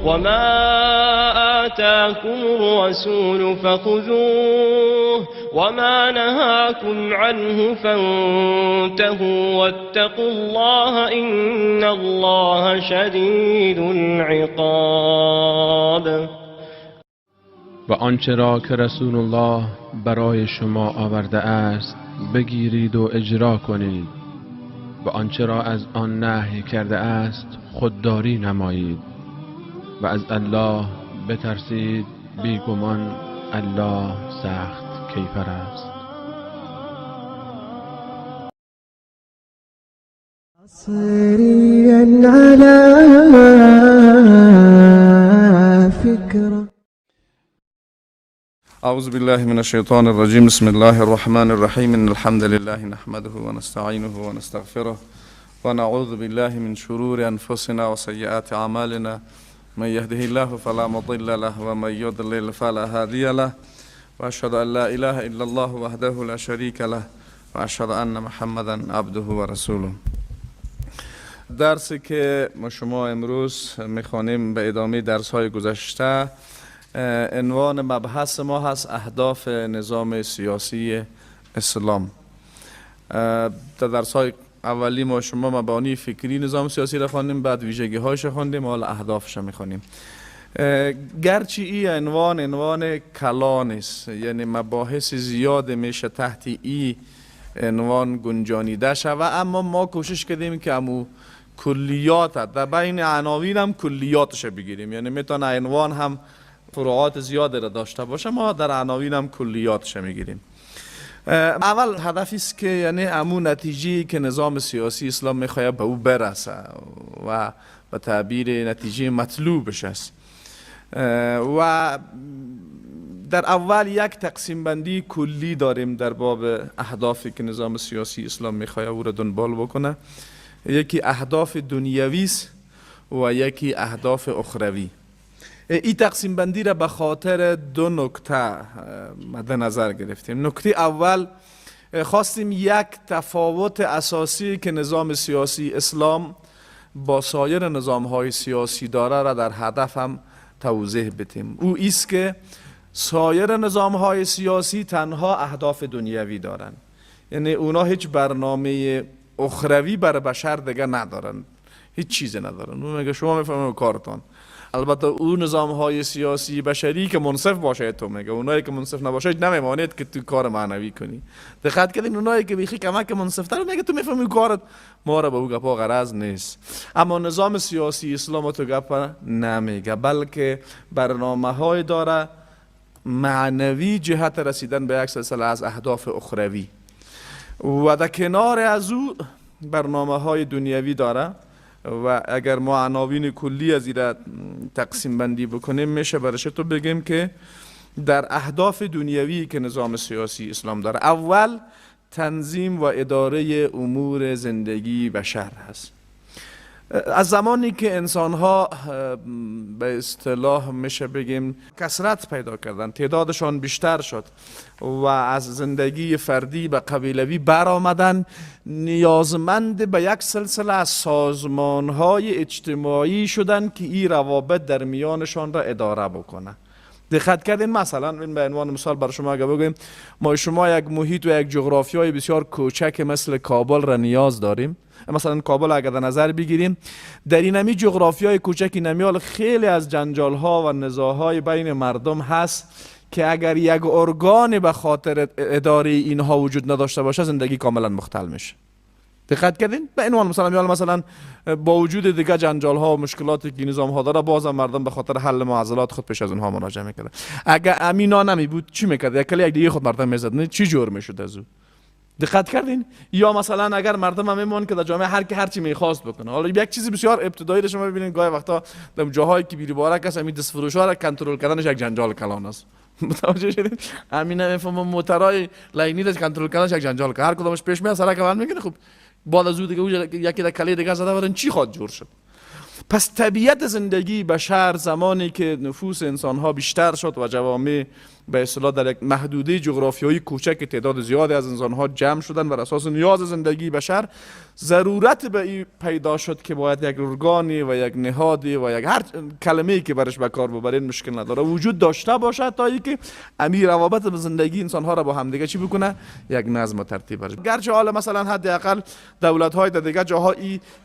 وما آتاكم الرسول فخذوه وما نهاكم عنه فانتهوا واتقوا الله إن الله شديد العقاب. و آنچه را که رسول الله برای شما آورده است بگیرید و اجرا کنید و آنچه را از آن نهی کرده است خودداری نمایید و از الله بترسید، بیگمان الله سخت کیفر است. عصريا على فكرة. أعوذ بالله من الشيطان الرجيم. بسم الله الرحمن الرحيم. إن الحمد لله نحمده ونستعينه ونستغفره ونعوذ بالله من شرور أنفسنا وسيئات أعمالنا. من يهده الله فلا مضل له ومن يضلل فلا هادي له، وأشهد أن لا إله إلا الله وحده لا شريك له وأشهد أن محمدا عبده ورسوله. درسی که ما شما امروز میخوانیم به ادامه درس های گذشته، عنوان مبحث ما هست اهداف نظام سیاسی اسلام. در درس های اولی ما شما مبانی فکری نظام سیاسی را خواندیم، بعد ویژگی هایش خواندیم، حالا اهدافش را میخوانیم. گرچه این عنوان کلان است، یعنی مباحث زیاد میشه تحت این عنوان گنجانیده شوه، اما ما کوشش کردیم که امو کلیات در بین عناوین هم کلیاتش بگیریم، یعنی میتونه عنوان هم فروعات زیاد را داشته باشه، ما در عناوین هم کلیاتش میگیریم. اول هدفی است که یعنی امو نتیجه‌ای که نظام سیاسی اسلام میخواد به او برسه و به تعبیر نتیجه مطلوبش است. و در اول یک تقسیم بندی کلی داریم در باب اهدافی که نظام سیاسی اسلام میخواد او را دنبال بکنه. یکی اهداف دنیوی است و یکی اهداف اخروی. این تقسیم بندی را به خاطر دو نکته مد نظر گرفتیم. نکته اول، خواستیم یک تفاوت اساسی که نظام سیاسی اسلام با سایر نظام های سیاسی داره را در هدف هم توضیح بدیم. او ایست که سایر نظام های سیاسی تنها اهداف دنیوی دارند، یعنی اونا هیچ برنامه اخروی بر بشر دیگه ندارن، هیچ چیزی ندارن. اون میگه شما میفهمید کارتان. البته او نظام های سیاسی بشری که منصف باشه تو میگه، اونایی که منصف نباشه نمیمانید که تو کار معنوی کنی. دقت کردین؟ اونایی که بیخی کمک منصف تر میگه تو میفهمی کارت، ما را به او گپا غرض نیست. اما نظام سیاسی اسلام تو گپ نمیگه، بلکه برنامه های داره معنوی جهت رسیدن به یک سلسله از اهداف اخروی و در کنار از او برنامه های دنیوی داره. و اگر ما عناوین کلی از این تقسیم بندی بکنیم میشه برش تو بگیم که در اهداف دنیوی که نظام سیاسی اسلام داره، اول تنظیم و اداره امور زندگی بشر هست. از زمانی که انسانها به اصطلاح میشه بگیم کثرت پیدا کردن، تعدادشان بیشتر شد و از زندگی فردی به قبیلوی برآمدن، نیازمند به یک سلسله از سازمانهای اجتماعی شدن که این روابط در میانشان را اداره بکنه. دقت کردین؟ مثلا این به عنوان مثال برای شما اگر بگویم ما شما یک محیط و یک جغرافیای بسیار کوچک مثل کابل را نیاز داریم. مثلا کابل اگر در نظر بگیریم، در این همی جغرافیای کوچک نمیال خیلی از جنجال ها و نزاع های بین مردم هست که اگر یک ارگان به خاطر اداره اینها وجود نداشته باشه زندگی کاملا مختل میشه. دقت کردین؟ به عنوان مثلا مثلا با وجود دیگه جنجال ها و مشکلاتی که نظام ها داره، بازم مردم به خاطر حل معضلات خود پیش از اونها مراجعه میکردن. اگر امینا نمی بود چی میکرد؟ یک کلی یک دیگه خود مردم میزد، چی جور میشد از او؟ دقت کردین؟ یا مثلا اگر مردم هم میمون که در جامعه هر کی هر چی میخواست بکنه. حالا یک چیز بسیار ابتدایی رو شما ببینید، گاهی وقتا در جاهایی که بیری بارک است همین دست فروشا را کنترل کردنش یک جنجال کلان است. متوجه شدید؟ همین نمیفهمم موترای لاینی را کنترل کردنش یک جنجال که هر کدومش پیش میاد سرک اول میکنه، خب بعد از او دیگه یکی در کلی دیگه زده برن چی خواد جور شد. پس طبیعت زندگی بشر زمانی که نفوس انسانها بیشتر شد و جوامع به اصطلاح در یک محدوده جغرافیایی کوچک تعداد زیادی از انسان‌ها جمع شدن بر اساس نیاز زندگی بشر، ضرورت به این پیدا شد که باید یک ارگانی و یک نهادی و یک هر کلمه‌ای که برش به کار ببرین مشکل نداره وجود داشته باشد تا اینکه امیر روابط زندگی انسان‌ها را با همدیگه چی بکنه، یک نظم و ترتیب برش. گرچه حالا مثلا حداقل دولت‌های در دیگه جاها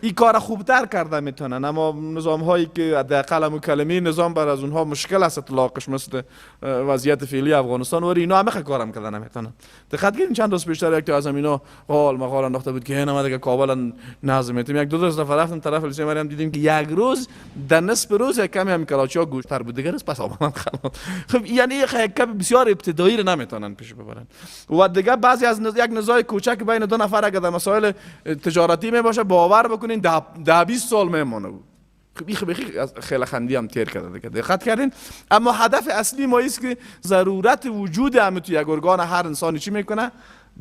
ای کار خوبتر کرده میتونن، اما نظام‌هایی که حداقل همون کلمه نظام بر از اونها مشکل است اطلاقش، مثل وضعیت فعلی افغانستان و اینا همه کارم کردن نمیتونن. دقت کردین چند روز پیشتر یک تا از اینا قال مقال انداخته بود که اینا دیگه کابل نظم میتیم. یک دو روز نفر رفتن طرف لیسه مریم، دیدیم که یک روز در نصف روز یک کمی هم کراچی ها گوشتر بود، دیگه روز پس آمدن خلاص. خب یعنی یک کم بسیار ابتدایی رو نمیتونن پیش ببرن. و دیگه بعضی از یک نزاع کوچک بین دو نفر اگه در مسائل تجارتی می باشه، باور بکنین 10 20 سال میمونه. خب خیلی خندی هم تیر کرده دیگه. دقت کردین؟ اما هدف اصلی ما است که ضرورت وجود هم تو یک ارگان هر انسانی چی میکنه؟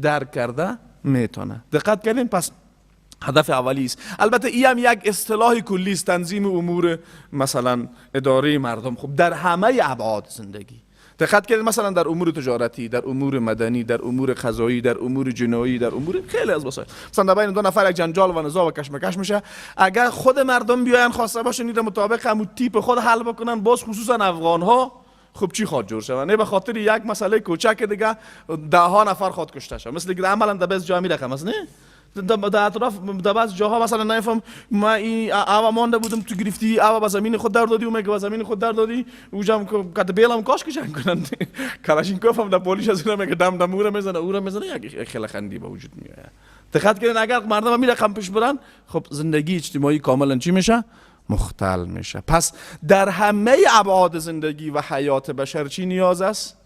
درک کرده میتونه. دقت کردین؟ پس هدف اولی است. البته این هم یک اصطلاح کلی است، تنظیم امور مثلا اداره مردم، خب در همه ابعاد زندگی. دقت کردین؟ مثلا در امور تجارتی، در امور مدنی، در امور قضایی، در امور جنایی، در امور خیلی از مسائل. مثلا در بین دو نفر یک جنجال و نزاع و کشمکش میشه، اگر خود مردم بیاین خواسته باشن این مطابق همون تیپ خود حل بکنن، باز خصوصا افغان ها خب چی خواد جور شوه؟ نه به خاطر یک مسئله کوچک دیگه ده ها نفر خواد کشته شوه. مثل که عملا در بعض جا می رقم است، نه در اطراف در بعض جاها مثلا نفهم ما این آوا مانده بودم تو گرفتی، آوا به زمین خود در دادی، و میگه به زمین خود در دادی، اوجام کت بیلم کاش که جنگ کنند کلاشینکوف هم در پلیس از اینا میگه دم دم اورا میزنه اورا میزنه، یک خیلی خندی به وجود میاد. دقت کنین اگر مردم می رقم پیش برن، خب زندگی اجتماعی کاملا چی میشه؟ مختل میشه. پس در همه ابعاد زندگی و حیات بشر چی نیاز است؟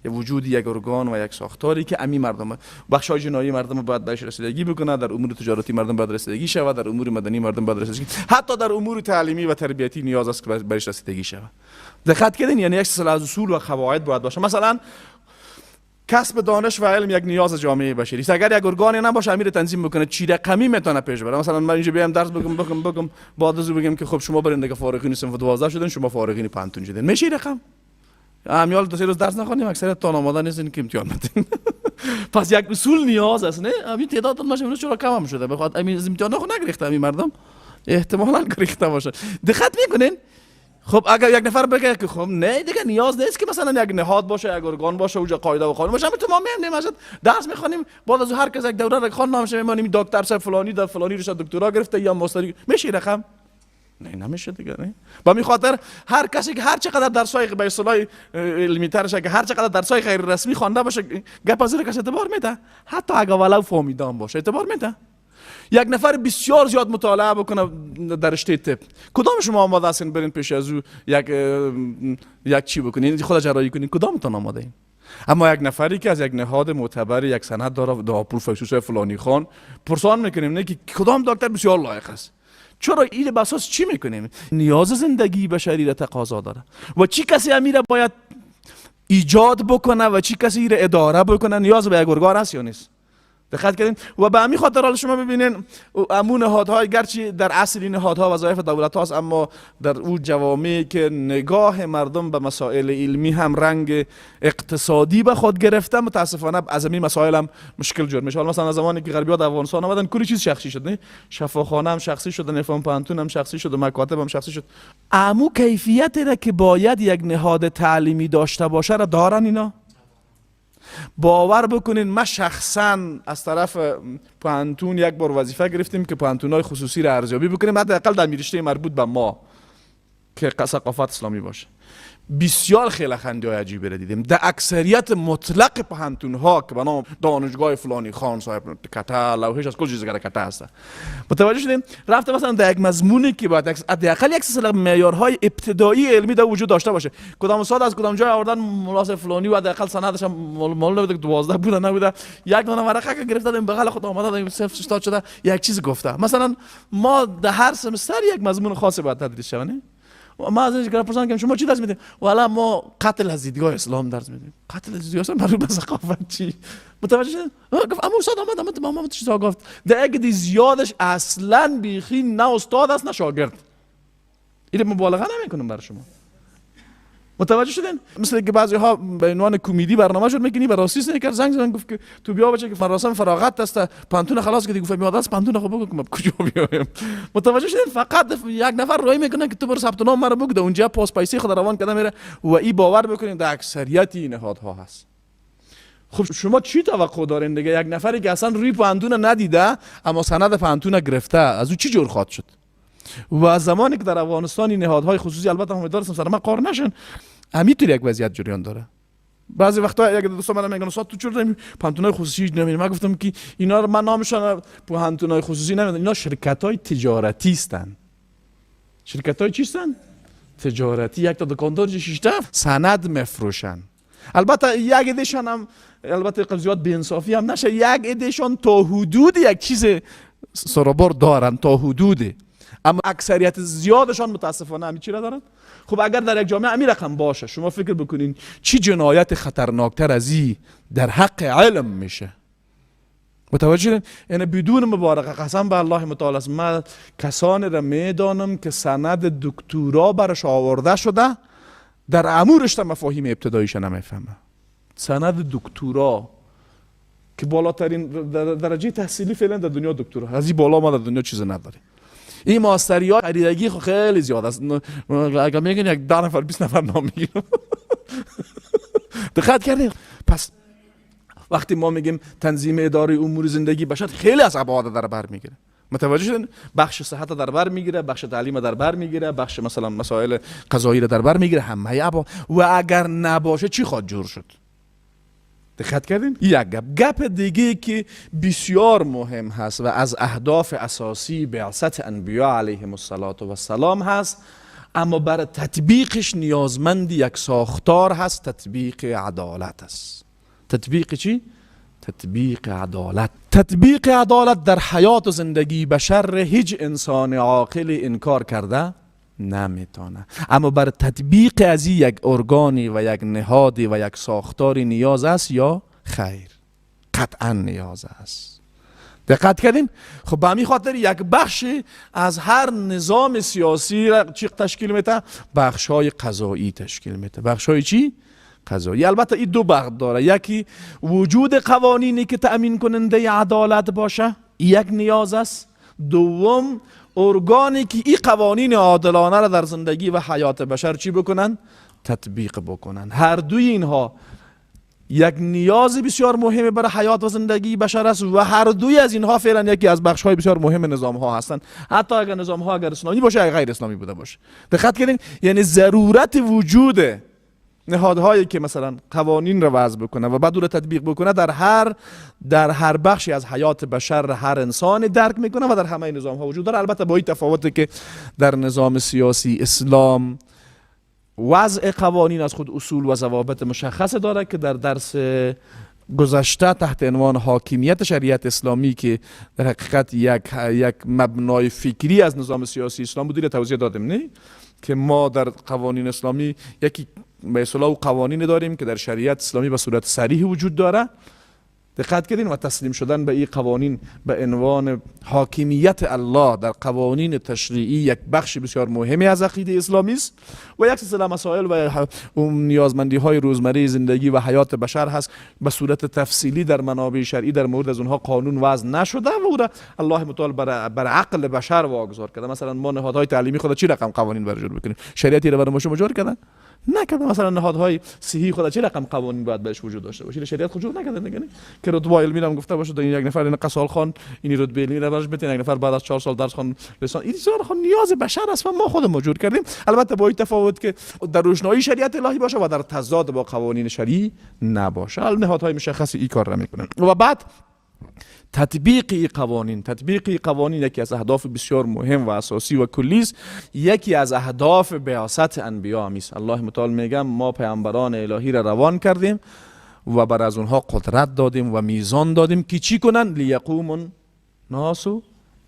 وجود یک ارگان و یک ساختاری که امی مردم بخشای جنایی مردم باید بهش رسیدگی بکنه، در امور تجارتی مردم باید رسیدگی شود، در امور مدنی مردم باید رسیدگی، حتی در امور تعلیمی و تربیتی نیاز است که بهش رسیدگی شود. دقت کردین؟ یعنی یک سلسله از اصول و قواعد باید باشه. مثلا کسب دانش و علم یک نیاز جامعه بشری است. اگر یک ارگانی نباشه امیر تنظیم بکنه، چی رقمی میتونه پیش بره؟ مثلا من اینجا بیام درس بگم بعد از بگم که خب شما برین دیگه فارغین صنف 12 شدن، شما فارغین پانتون شدن، میشه رقم؟ امیال دو سه روز درس نخوانیم اکثریت تا آماده نیستین که امتحان بدین. پس یک اصول نیاز است، نه؟ همین تعداد ماشه چرا کم هم شده؟ بخواد همین از امتحان خود نگرفته، همین مردم احتمالاً گرفته باشه. دقت میکنین؟ خب اگر یک نفر بگه که خب نه دیگه نیاز نیست که مثلا یک نهاد باشه، یک ارگان باشه، اونجا قاعده و قانون باشه، همین تو ما میایم مسجد درس میخوانیم، بعد از هر کس یک دوره را خوان نامشه میمانیم دکتر صاحب فلانی در فلانی رشته دکترا گرفته یا ماستری میشه رقم؟ نه نمیشه دیگه، نه. با می خاطر هر کسی که هر چقدر درسای به اصطلاح علمی ترش که هر چقدر درسای غیر رسمی خوانده باشه، گپ از کس اعتبار میده، حتی اگه ولو فهمیدان باشه اعتبار میده. یک نفر بسیار زیاد مطالعه بکنه در رشته طب، کدام شما آماده هستین برین پیش از او یک چی بکنین، خود جراحی کنین؟ کدامتان آماده این؟ اما یک نفری که از یک نهاد معتبر یک سند داره، دا پروفسور فلانی خان، پرسان میکنیم نه که کدام دکتر بسیار لایق است. چرا این به اساس چی میکنیم؟ نیاز زندگی بشری را تقاضا داره و چی کسی امیر باید ایجاد بکنه و چی کسی را اداره بکنه، نیاز به یک ارگان است یا نیست؟ دقت کردین؟ و به همین خاطر حالا شما ببینین امون نهادهای، گرچه در اصل این نهادها وظایف دولت هاست، اما در او جوامعی که نگاه مردم به مسائل علمی هم رنگ اقتصادی به خود گرفته، متاسفانه از این مسائل هم مشکل جور میشه. مثلا از زمانی که غربی‌ها در افغانستان آمدن کلی چیز شخصی شد، نه؟ شفاخانه هم شخصی شد، نفهم پانتون هم شخصی شد، مکاتب هم شخصی شد. امو کیفیت را که باید یک نهاد تعلیمی داشته باشه را دارن اینا؟ باور بکنین من شخصا از طرف پانتون یک بار وظیفه گرفتیم که پانتونای خصوصی را ارزیابی بکنیم، حداقل در رشته مربوط به ما که ثقافت اسلامی باشه. بسیار خیلی خندی های عجیبی را دیدیم در اکثریت مطلق پانتون ها که به نام دانشگاه فلانی خان صاحب کته لوحش از کل چیز کته هست. متوجه شدیم؟ رفته مثلا در یک مضمونی که باید حداقل یک سلسله معیارهای ابتدایی علمی در وجود داشته باشه، کدام استاد از کدام جای آوردن ملاس فلانی و حداقل سندش هم معلوم نبوده که 12 بوده نبوده، یک دانه ورقه که گرفته دادیم بغل خود آمده صفر استاد شده یک چیز گفته. مثلا ما در هر سمستر یک مضمون خاصی باید تدریس شود. ما از اینجا پرسان که شما چی درس میدیم؟ والا ما قتل از دیدگاه اسلام درس میدیم. قتل از دیدگاه اسلام مربوط به ثقافت چی؟ متوجه شدین؟ گفت اما استاد آمد آمد ما چیزا گفت. در یک زیادش اصلا بیخی نه استاد است نه شاگرد. این مبالغه نمیکنم برای شما. متوجه شدین؟ مثل که بعضی ها به عنوان کمدی برنامه شد میکنی به راستی سنیکر زنگ زدن گفت که تو بیا بچه که مراسم فراغت است پانتون خلاص کردی. گفت میاد از پانتون خب بگو که ما کجا بیایم. متوجه شدین؟ فقط یک نفر روی میکنه که تو برو ثبت نام مرا بگو، اونجا پاس پیسه خود روان کرده میره و ای باور بکنین در اکثریت این نهادها هست. خب شما چی توقع دارین دیگه؟ یک نفری که اصلا روی پانتون ندیده اما سند پانتون گرفته، از او چی جور خواهد شد؟ و زمانی که در افغانستان این نهادهای خصوصی، البته امیدوارم سر ما قار نشن، همینطور یک وضعیت جریان داره. بعضی وقتا یک دوست من میگن استاد تو چرا پانتونای خصوصی نمی‌بینی؟ من گفتم که اینا رو من نامشان پانتونای خصوصی نمیدونم، اینا شرکت‌های تجارتی هستن. شرکت‌های چی هستن؟ تجارتی. یک تا دکاندار شش سند مفروشن. البته یک عدهشان هم، البته زیاد بی‌انصافی هم نشه، یک عدهشان تا حدود یک چیز سرابار دارن، تا حدود، اما اکثریت زیادشان متاسفانه همین چی را دارن. خب اگر در یک جامعه همین رقم باشه، شما فکر بکنین چی جنایت خطرناکتر از این در حق علم میشه؟ متوجه؟ یعنی بدون مبارکه قسم به الله متعال است، من کسانی را میدانم که سند دکترا برش آورده شده، در امورش تا مفاهیم ابتداییش نمیفهمه. سند دکترا که بالاترین درجه تحصیلی فعلا در دنیا دکترا، از این بالا ما در دنیا چیز نداریم. این ماستری ها خریدگی خیلی زیاد است، اگر میگن یک 10 نفر 20 نفر نام میگیرم. دقت کردین؟ پس وقتی ما میگیم تنظیم اداره امور زندگی بشر، خیلی از ابعاد در بر میگیره. متوجه شدین؟ بخش صحت در بر میگیره، بخش تعلیم در بر میگیره، بخش مثلا مسائل قضایی را در بر میگیره، همه ابعاد. و اگر نباشه چی خواهد جور شد؟ دقت کردین؟ یک گپ دیگه که بسیار مهم هست و از اهداف اساسی بعثت انبیا علیهم الصلاة والسلام هست، اما برای تطبیقش نیازمند یک ساختار هست، تطبیق عدالت است. تطبیق چی؟ تطبیق عدالت. تطبیق عدالت در حیات و زندگی بشر هیچ انسان عاقل انکار کرده نمیتونه، اما بر تطبیق از یک ارگانی و یک نهادی و یک ساختاری نیاز است یا خیر؟ قطعا نیاز است. دقت کردین؟ خب به همین خاطر یک بخش از هر نظام سیاسی را چی تشکیل میده؟ بخش های قضایی تشکیل میده. بخش های چی؟ قضایی. البته این دو بخش داره، یکی وجود قوانینی که تأمین کننده عدالت باشه، یک نیاز است. دوم ارگانی که این قوانین عادلانه را در زندگی و حیات بشر چی بکنن؟ تطبیق بکنن. هر دوی اینها یک نیاز بسیار مهم برای حیات و زندگی بشر است و هر دوی از اینها فعلا یکی از بخش های بسیار مهم نظام ها هستند، حتی اگر نظام ها اگر اسلامی باشه یا غیر اسلامی بوده باشه. دقت کردین؟ یعنی ضرورت وجود نهادهایی که مثلا قوانین را وضع بکنه و بعد او را تطبیق بکنه در هر بخشی از حیات بشر هر انسان درک میکنه و در همه نظام ها وجود داره. البته با این تفاوتی که در نظام سیاسی اسلام وضع قوانین از خود اصول و ضوابط مشخص داره که در درس گذشته تحت عنوان حاکمیت شریعت اسلامی که در حقیقت یک مبنای فکری از نظام سیاسی اسلام بود توضیح دادیم، نه که ما در قوانین اسلامی یکی به اصطلاح قوانین داریم که در شریعت اسلامی به صورت صریح وجود داره. دقت کردین؟ و تسلیم شدن به این قوانین به عنوان حاکمیت الله در قوانین تشریعی یک بخش بسیار مهمی از عقیده اسلامی است و یک سلسله مسائل و نیازمندی های روزمره زندگی و حیات بشر هست به صورت تفصیلی در منابع شرعی در مورد از اونها قانون وضع نشده و او را الله متعال بر عقل بشر واگذار کرده. مثلا ما نهادهای تعلیمی خود چی رقم قوانین برای جور بکنیم؟ شریعتی را برای ما شما جور کرده؟ نکرده. مثلا نهادهای صحی خود چه رقم قوانین باید بهش وجود داشته باشه؟ شریعت خود جور نکرده دیگه، که رتبه علمی هم گفته باشه این یک نفر این قسال خان این رتبه علمی را براش بتین، یک نفر بعد از 4 سال درس خان رسان. این چیزا خو نیاز بشر است و ما خودمون جور کردیم. البته با این تفاوت که در روشنایی شریعت الهی باشه و در تضاد با قوانین شرعی نباشه. نهادهای مشخصی این کار را میکنن. و بعد تطبیق قوانین یکی از اهداف بسیار مهم و اساسی و کلی است. یکی از اهداف بعثت انبیا است. الله متعال میگه ما پیامبران الهی را روان کردیم و بر از اونها قدرت دادیم و میزان دادیم که چی کنن؟ لیقوم الناس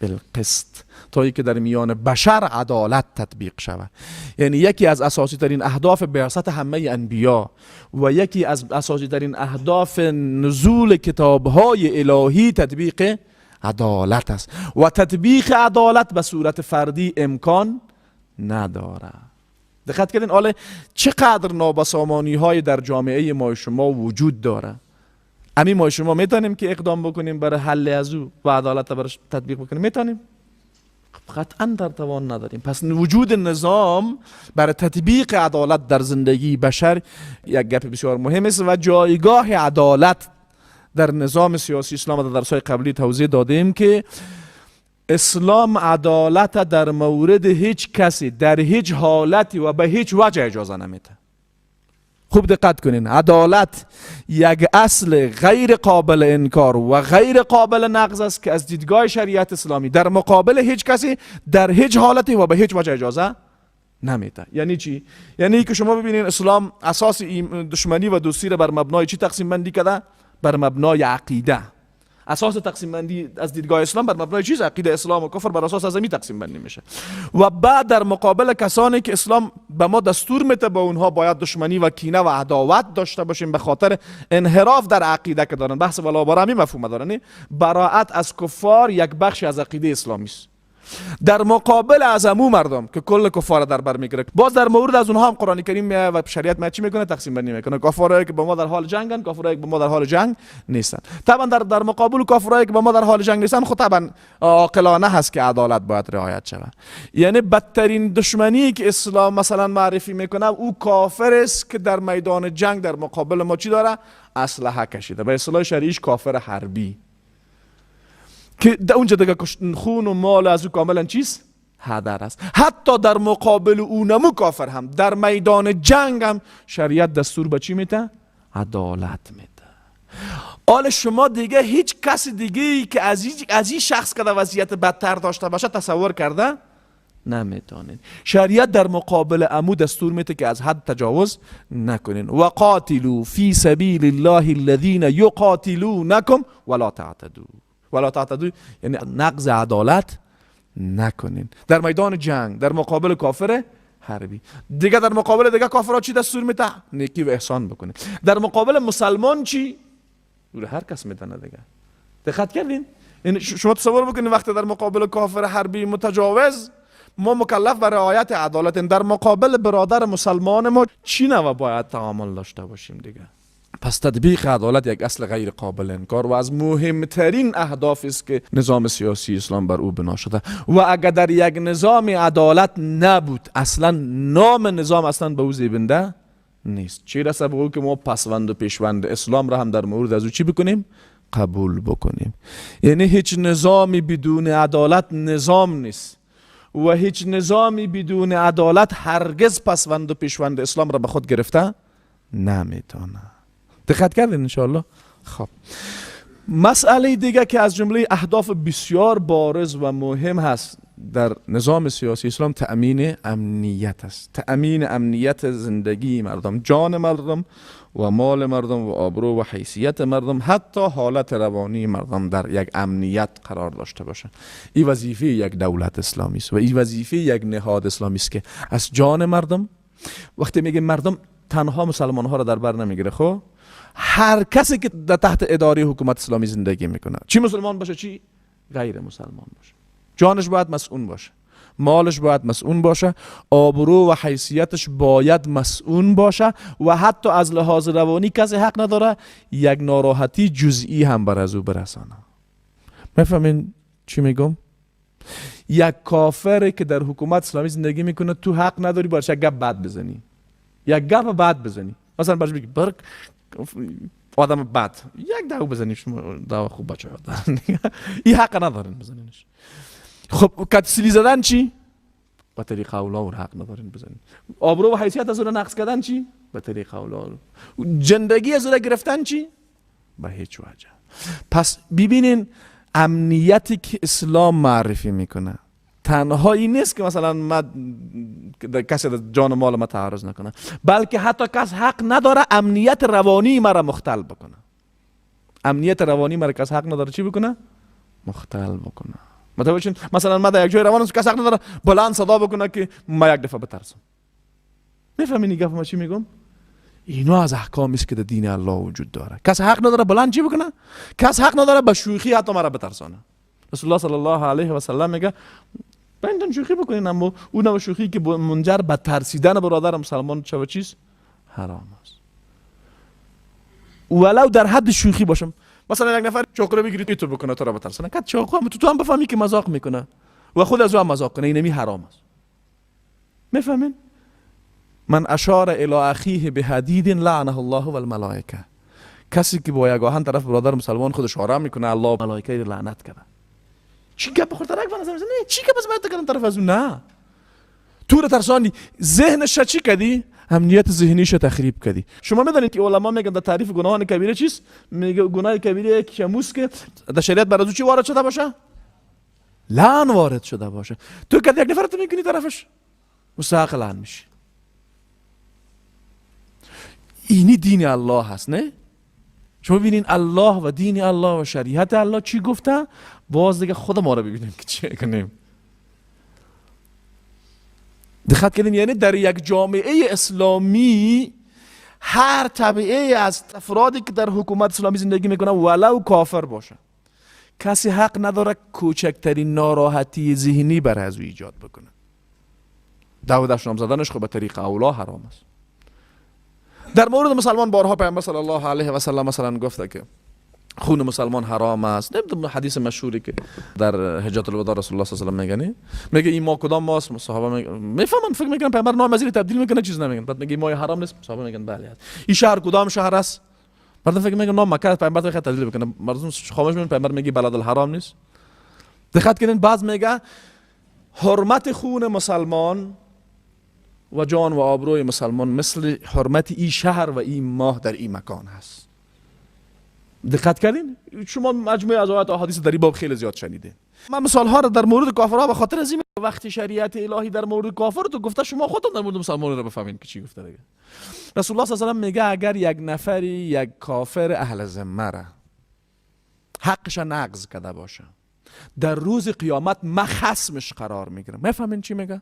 بالقسط، تا اینکه در میان بشر عدالت تطبیق شود. یعنی یکی از اساسی ترین اهداف بعثت همه انبیا و یکی از اساسی ترین اهداف نزول کتابهای الهی تطبیق عدالت است و تطبیق عدالت به صورت فردی امکان نداره. دقت کردین حالا چقدر نابسامانی های در جامعه ما شما وجود داره. امی ما شما میتونیم که اقدام بکنیم برای حل از او و عدالت برش تطبیق بکنیم؟ میتونیم؟ قطعا در توان نداریم. پس وجود نظام برای تطبیق عدالت در زندگی بشر یک گپ بسیار مهم است و جایگاه عدالت در نظام سیاسی اسلام در درس‌های قبلی توضیح دادیم که اسلام عدالت در مورد هیچ کسی در هیچ حالتی و به هیچ وجه اجازه نمیده. خوب دقت کنین، عدالت یک اصل غیر قابل انکار و غیر قابل نقض است که از دیدگاه شریعت اسلامی در مقابل هیچ کسی در هیچ حالتی و به هیچ وجه اجازه نمیده. یعنی چی؟ یعنی که شما ببینین اسلام اساس دشمنی و دوستی را بر مبنای چی تقسیم بندی کرده؟ بر مبنای عقیده. اساس تقسیم بندی از دیدگاه اسلام بر مبنای چیز؟ عقیده. اسلام و کفر بر اساس از این تقسیم بندی میشه. و بعد در مقابل کسانی که اسلام به ما دستور میده با اونها باید دشمنی و کینه و عداوت داشته باشیم به خاطر انحراف در عقیده که دارن، بحث ولا برا همین مفهوم دارن. براعت از کفار یک بخش از عقیده اسلامی است. در مقابل از امو مردم که کل کفار در بر میگیره، باز در مورد از اونها هم قرآن کریم و شریعت ما چی میکنه؟ تقسیم بندی میکنه. کافرایی که با ما در حال جنگن، کافرایی که با ما در حال جنگ نیستن. طبعا در مقابل کافرایی که با ما در حال جنگ نیستن، خب طبعا عاقلانه هست که عدالت باید رعایت شود. یعنی بدترین دشمنی که اسلام مثلا معرفی میکنه او کافر است که در میدان جنگ در مقابل ما چی داره؟ اسلحه کشیده. به اصطلاح شرعیش کافر حربی که در اونجا دیگه خون و مال از او کاملا چیز هدر است. حتی در مقابل اونمو کافر هم در میدان جنگ هم شریعت دستور به چی میده؟ عدالت میده. حالا شما دیگه هیچ کس دیگه ای که از این شخص که در وضعیت بدتر داشته باشه تصور کرده نمیتونین. شریعت در مقابل امو دستور میده که از حد تجاوز نکنین. و قاتلوا فی سبیل الله الذین یقاتلونکم ولا تعتدوا. ولا تعتدوا یعنی نقض عدالت نکنین در میدان جنگ در مقابل کافر حربی. دیگه در مقابل دیگه کافرها چی دستور میده؟ نیکی و احسان بکنین. در مقابل مسلمان چی؟ هر کس میدانه دیگه. دقت کردین؟ یعنی شما تصور بکنین وقتی در مقابل کافر حربی متجاوز ما مکلف به رعایت عدالت، در مقابل برادر مسلمان ما چی نوع باید تعامل داشته باشیم دیگه؟ پس تطبیق عدالت یک اصل غیر قابل انکار و از مهمترین اهداف است که نظام سیاسی اسلام بر او بنا شده. و اگر در یک نظام عدالت نبود اصلا نام نظام اصلا به او زیبنده نیست. چی رسه به او که ما پسوند و پیشوند اسلام را هم در مورد از او چی بکنیم؟ قبول بکنیم. یعنی هیچ نظامی بدون عدالت نظام نیست و هیچ نظامی بدون عدالت هرگز پسوند و پیشوند اسلام را به خود گرفته نمیتونه. دقت کردین انشاءالله؟ خب مسئله دیگه که از جمله اهداف بسیار بارز و مهم هست در نظام سیاسی اسلام تأمین امنیت است. تأمین امنیت زندگی مردم، جان مردم و مال مردم و آبرو و حیثیت مردم، حتی حالت روانی مردم در یک امنیت قرار داشته باشه. این وظیفه یک دولت اسلامی است و این وظیفه یک نهاد اسلامی است که از جان مردم، وقتی میگه مردم تنها مسلمان ها را در بر نمیگیره، خب هر کسی که در تحت اداره حکومت اسلامی زندگی میکنه، چی مسلمان باشه چی غیر مسلمان باشه، جانش باید مسئول باشه، مالش باید مسئول باشه، آبرو و حیثیتش باید مسئول باشه و حتی از لحاظ روانی کسی حق نداره یک ناراحتی جزئی هم بر از او برسانه. میفهمین چی میگم؟ یک کافر که در حکومت اسلامی زندگی میکنه تو حق نداری برش یک گپ بد بزنی، یک گپ بد بزنی، مثلا برش بگی برک آدم بد، یک دعو بزنی، شما دعوا خوب بچه ها این حق ندارین بزنینش. خب کتسیلی زدن چی؟ به طریق اولا و حق ندارین بزنین. آبرو و حیثیت از اون نقص کردن چی؟ به طریق اولا. جندگی از اون گرفتن چی؟ به هیچ وجه. پس ببینین امنیتی که اسلام معرفی میکنه تنها این نیست که مثلا ما کسی در جان و مال ما تعرض نکنه، بلکه حتی کس حق نداره امنیت روانی مرا مختل بکنه. امنیت روانی مرا کس حق نداره چی بکنه؟ مختل بکنه. متوجه؟ مثلا ما در یک جای روان کس حق نداره بلند صدا بکنه که ما یک دفعه بترسم. میفهمین گپ ما چی میگم؟ اینا از احکامی است که در دین الله وجود داره. کس حق نداره بلند چی بکنه؟ کس حق نداره به شوخی حتی مرا بترسانه. رسول الله صلی الله علیه و سلم میگه بینتون شوخی بکنین، اما اون نوع شوخی که منجر به ترسیدن برادر مسلمان شود چیز حرام است، ولو در حد شوخی باشم. مثلا یک نفر چاقو رو بگیری تو بکنه تو را بترسونه، کد چاقو هم تو هم بفهمی که مذاق میکنه و خود از او هم مذاق کنه، اینمی حرام است. میفهمین؟ من اشار الی اخیه بحدید لعنه الله والملائکه. کسی که با یک آهن طرف برادر مسلمان خود اشاره میکنه، الله ملائکه رو لعنت کرده. چی گپ خورد رگ نظر میزنه؟ چی گپ از باید کردن طرف از اون؟ نه، تو رو ترساندی، ذهنش چی کردی؟ امنیت ذهنیش تخریب کردی. شما میدونید که علما میگن در تعریف گناهان کبیره چیست؟ میگه گناه کبیره کموس که در شریعت بر از او چی وارد شده باشه؟ لعن وارد شده باشه. تو که یک نفر تو میکنی طرفش مستحق لعن میشی. اینی دین الله هست، نه؟ شما ببینین الله و دین الله و شریعت الله چی گفته، باز دیگه خود ما رو ببینیم که چه کنیم. دقت کردین؟ یعنی در یک جامعه اسلامی هر طبعه از افرادی که در حکومت اسلامی زندگی میکنه ولو کافر باشه، کسی حق نداره کوچکترین ناراحتی ذهنی برای از او ایجاد بکنه. دعوت دشنام زدنش خب به طریق اولا حرام است. در مورد مسلمان بارها پیامبر صلی الله علیه و سلم مثلا گفته که خون مسلمان حرام است. نمیدونم حدیث مشهوری که در حجة الوداع رسول الله صلی الله علیه و سلم میگه، میگه این ما کدام ماست؟ صحابه میفهمن، فکر میکنن پیامبر نام از تبدیل میکنه، چیز نمیگن. بعد میگه ما حرام نیست، صحابه میگن بله هست. این شهر کدام شهر است؟ مردم فکر میکنن نام مکه است، پیامبر میخواد تبدیل بکنه، مردم خاموش میمونن. پیامبر میگه بلد الحرام نیست. دقت کنین، باز میگه حرمت خون مسلمان و جان و آبروی مسلمان مثل حرمت این شهر و این ماه در این مکان هست. دقت کردین؟ شما مجموعه از آیات و احادیث در این باب خیلی زیاد شنیدین. من مثال ها را در مورد کافرها به خاطر از این وقتی شریعت الهی در مورد کافر تو گفته، شما خودتون در مورد مسلمان را بفهمین که چی گفته دیگه. رسول الله صلی الله علیه و سلم میگه اگر یک نفری یک کافر اهل ذمه را حقش نقض کرده باشه، در روز قیامت ما خصمش قرار میگیرم. میفهمین چی میگه؟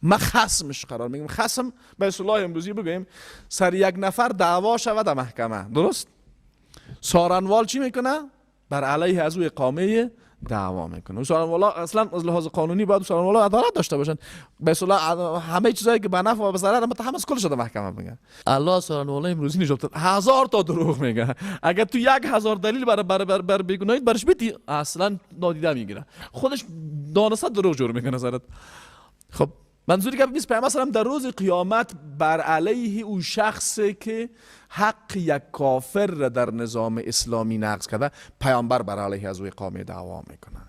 ما خصمش قرار میگیرم. خصم به اصطلاح امروزی بگوییم سر یک نفر دعوا شود در محکمه، درست؟ سارنوال چی میکنه؟ بر علیه از او اقامه دعوا میکنه. سارنوالا اصلا از لحاظ قانونی باید سارنوالا عدالت داشته باشن. به اصطلاح همه چیزایی که به نفع و به ضرر متهم از کل شده محکمه میگن. الله سارنوالا امروزی نجات هزار تا دروغ میگه. اگر تو 1000 دلیل بر بر بر, بر بیگناهیت برش بدی اصلا نادیده میگیره. خودش دانسته دروغ جور میکنه سرت. خب منظوری که نیست پیامبر صلی در روز قیامت بر علیه او شخصی که حق یک کافر را در نظام اسلامی نقض کرده، پیامبر بر علیه از او اقامه دعوا میکنه.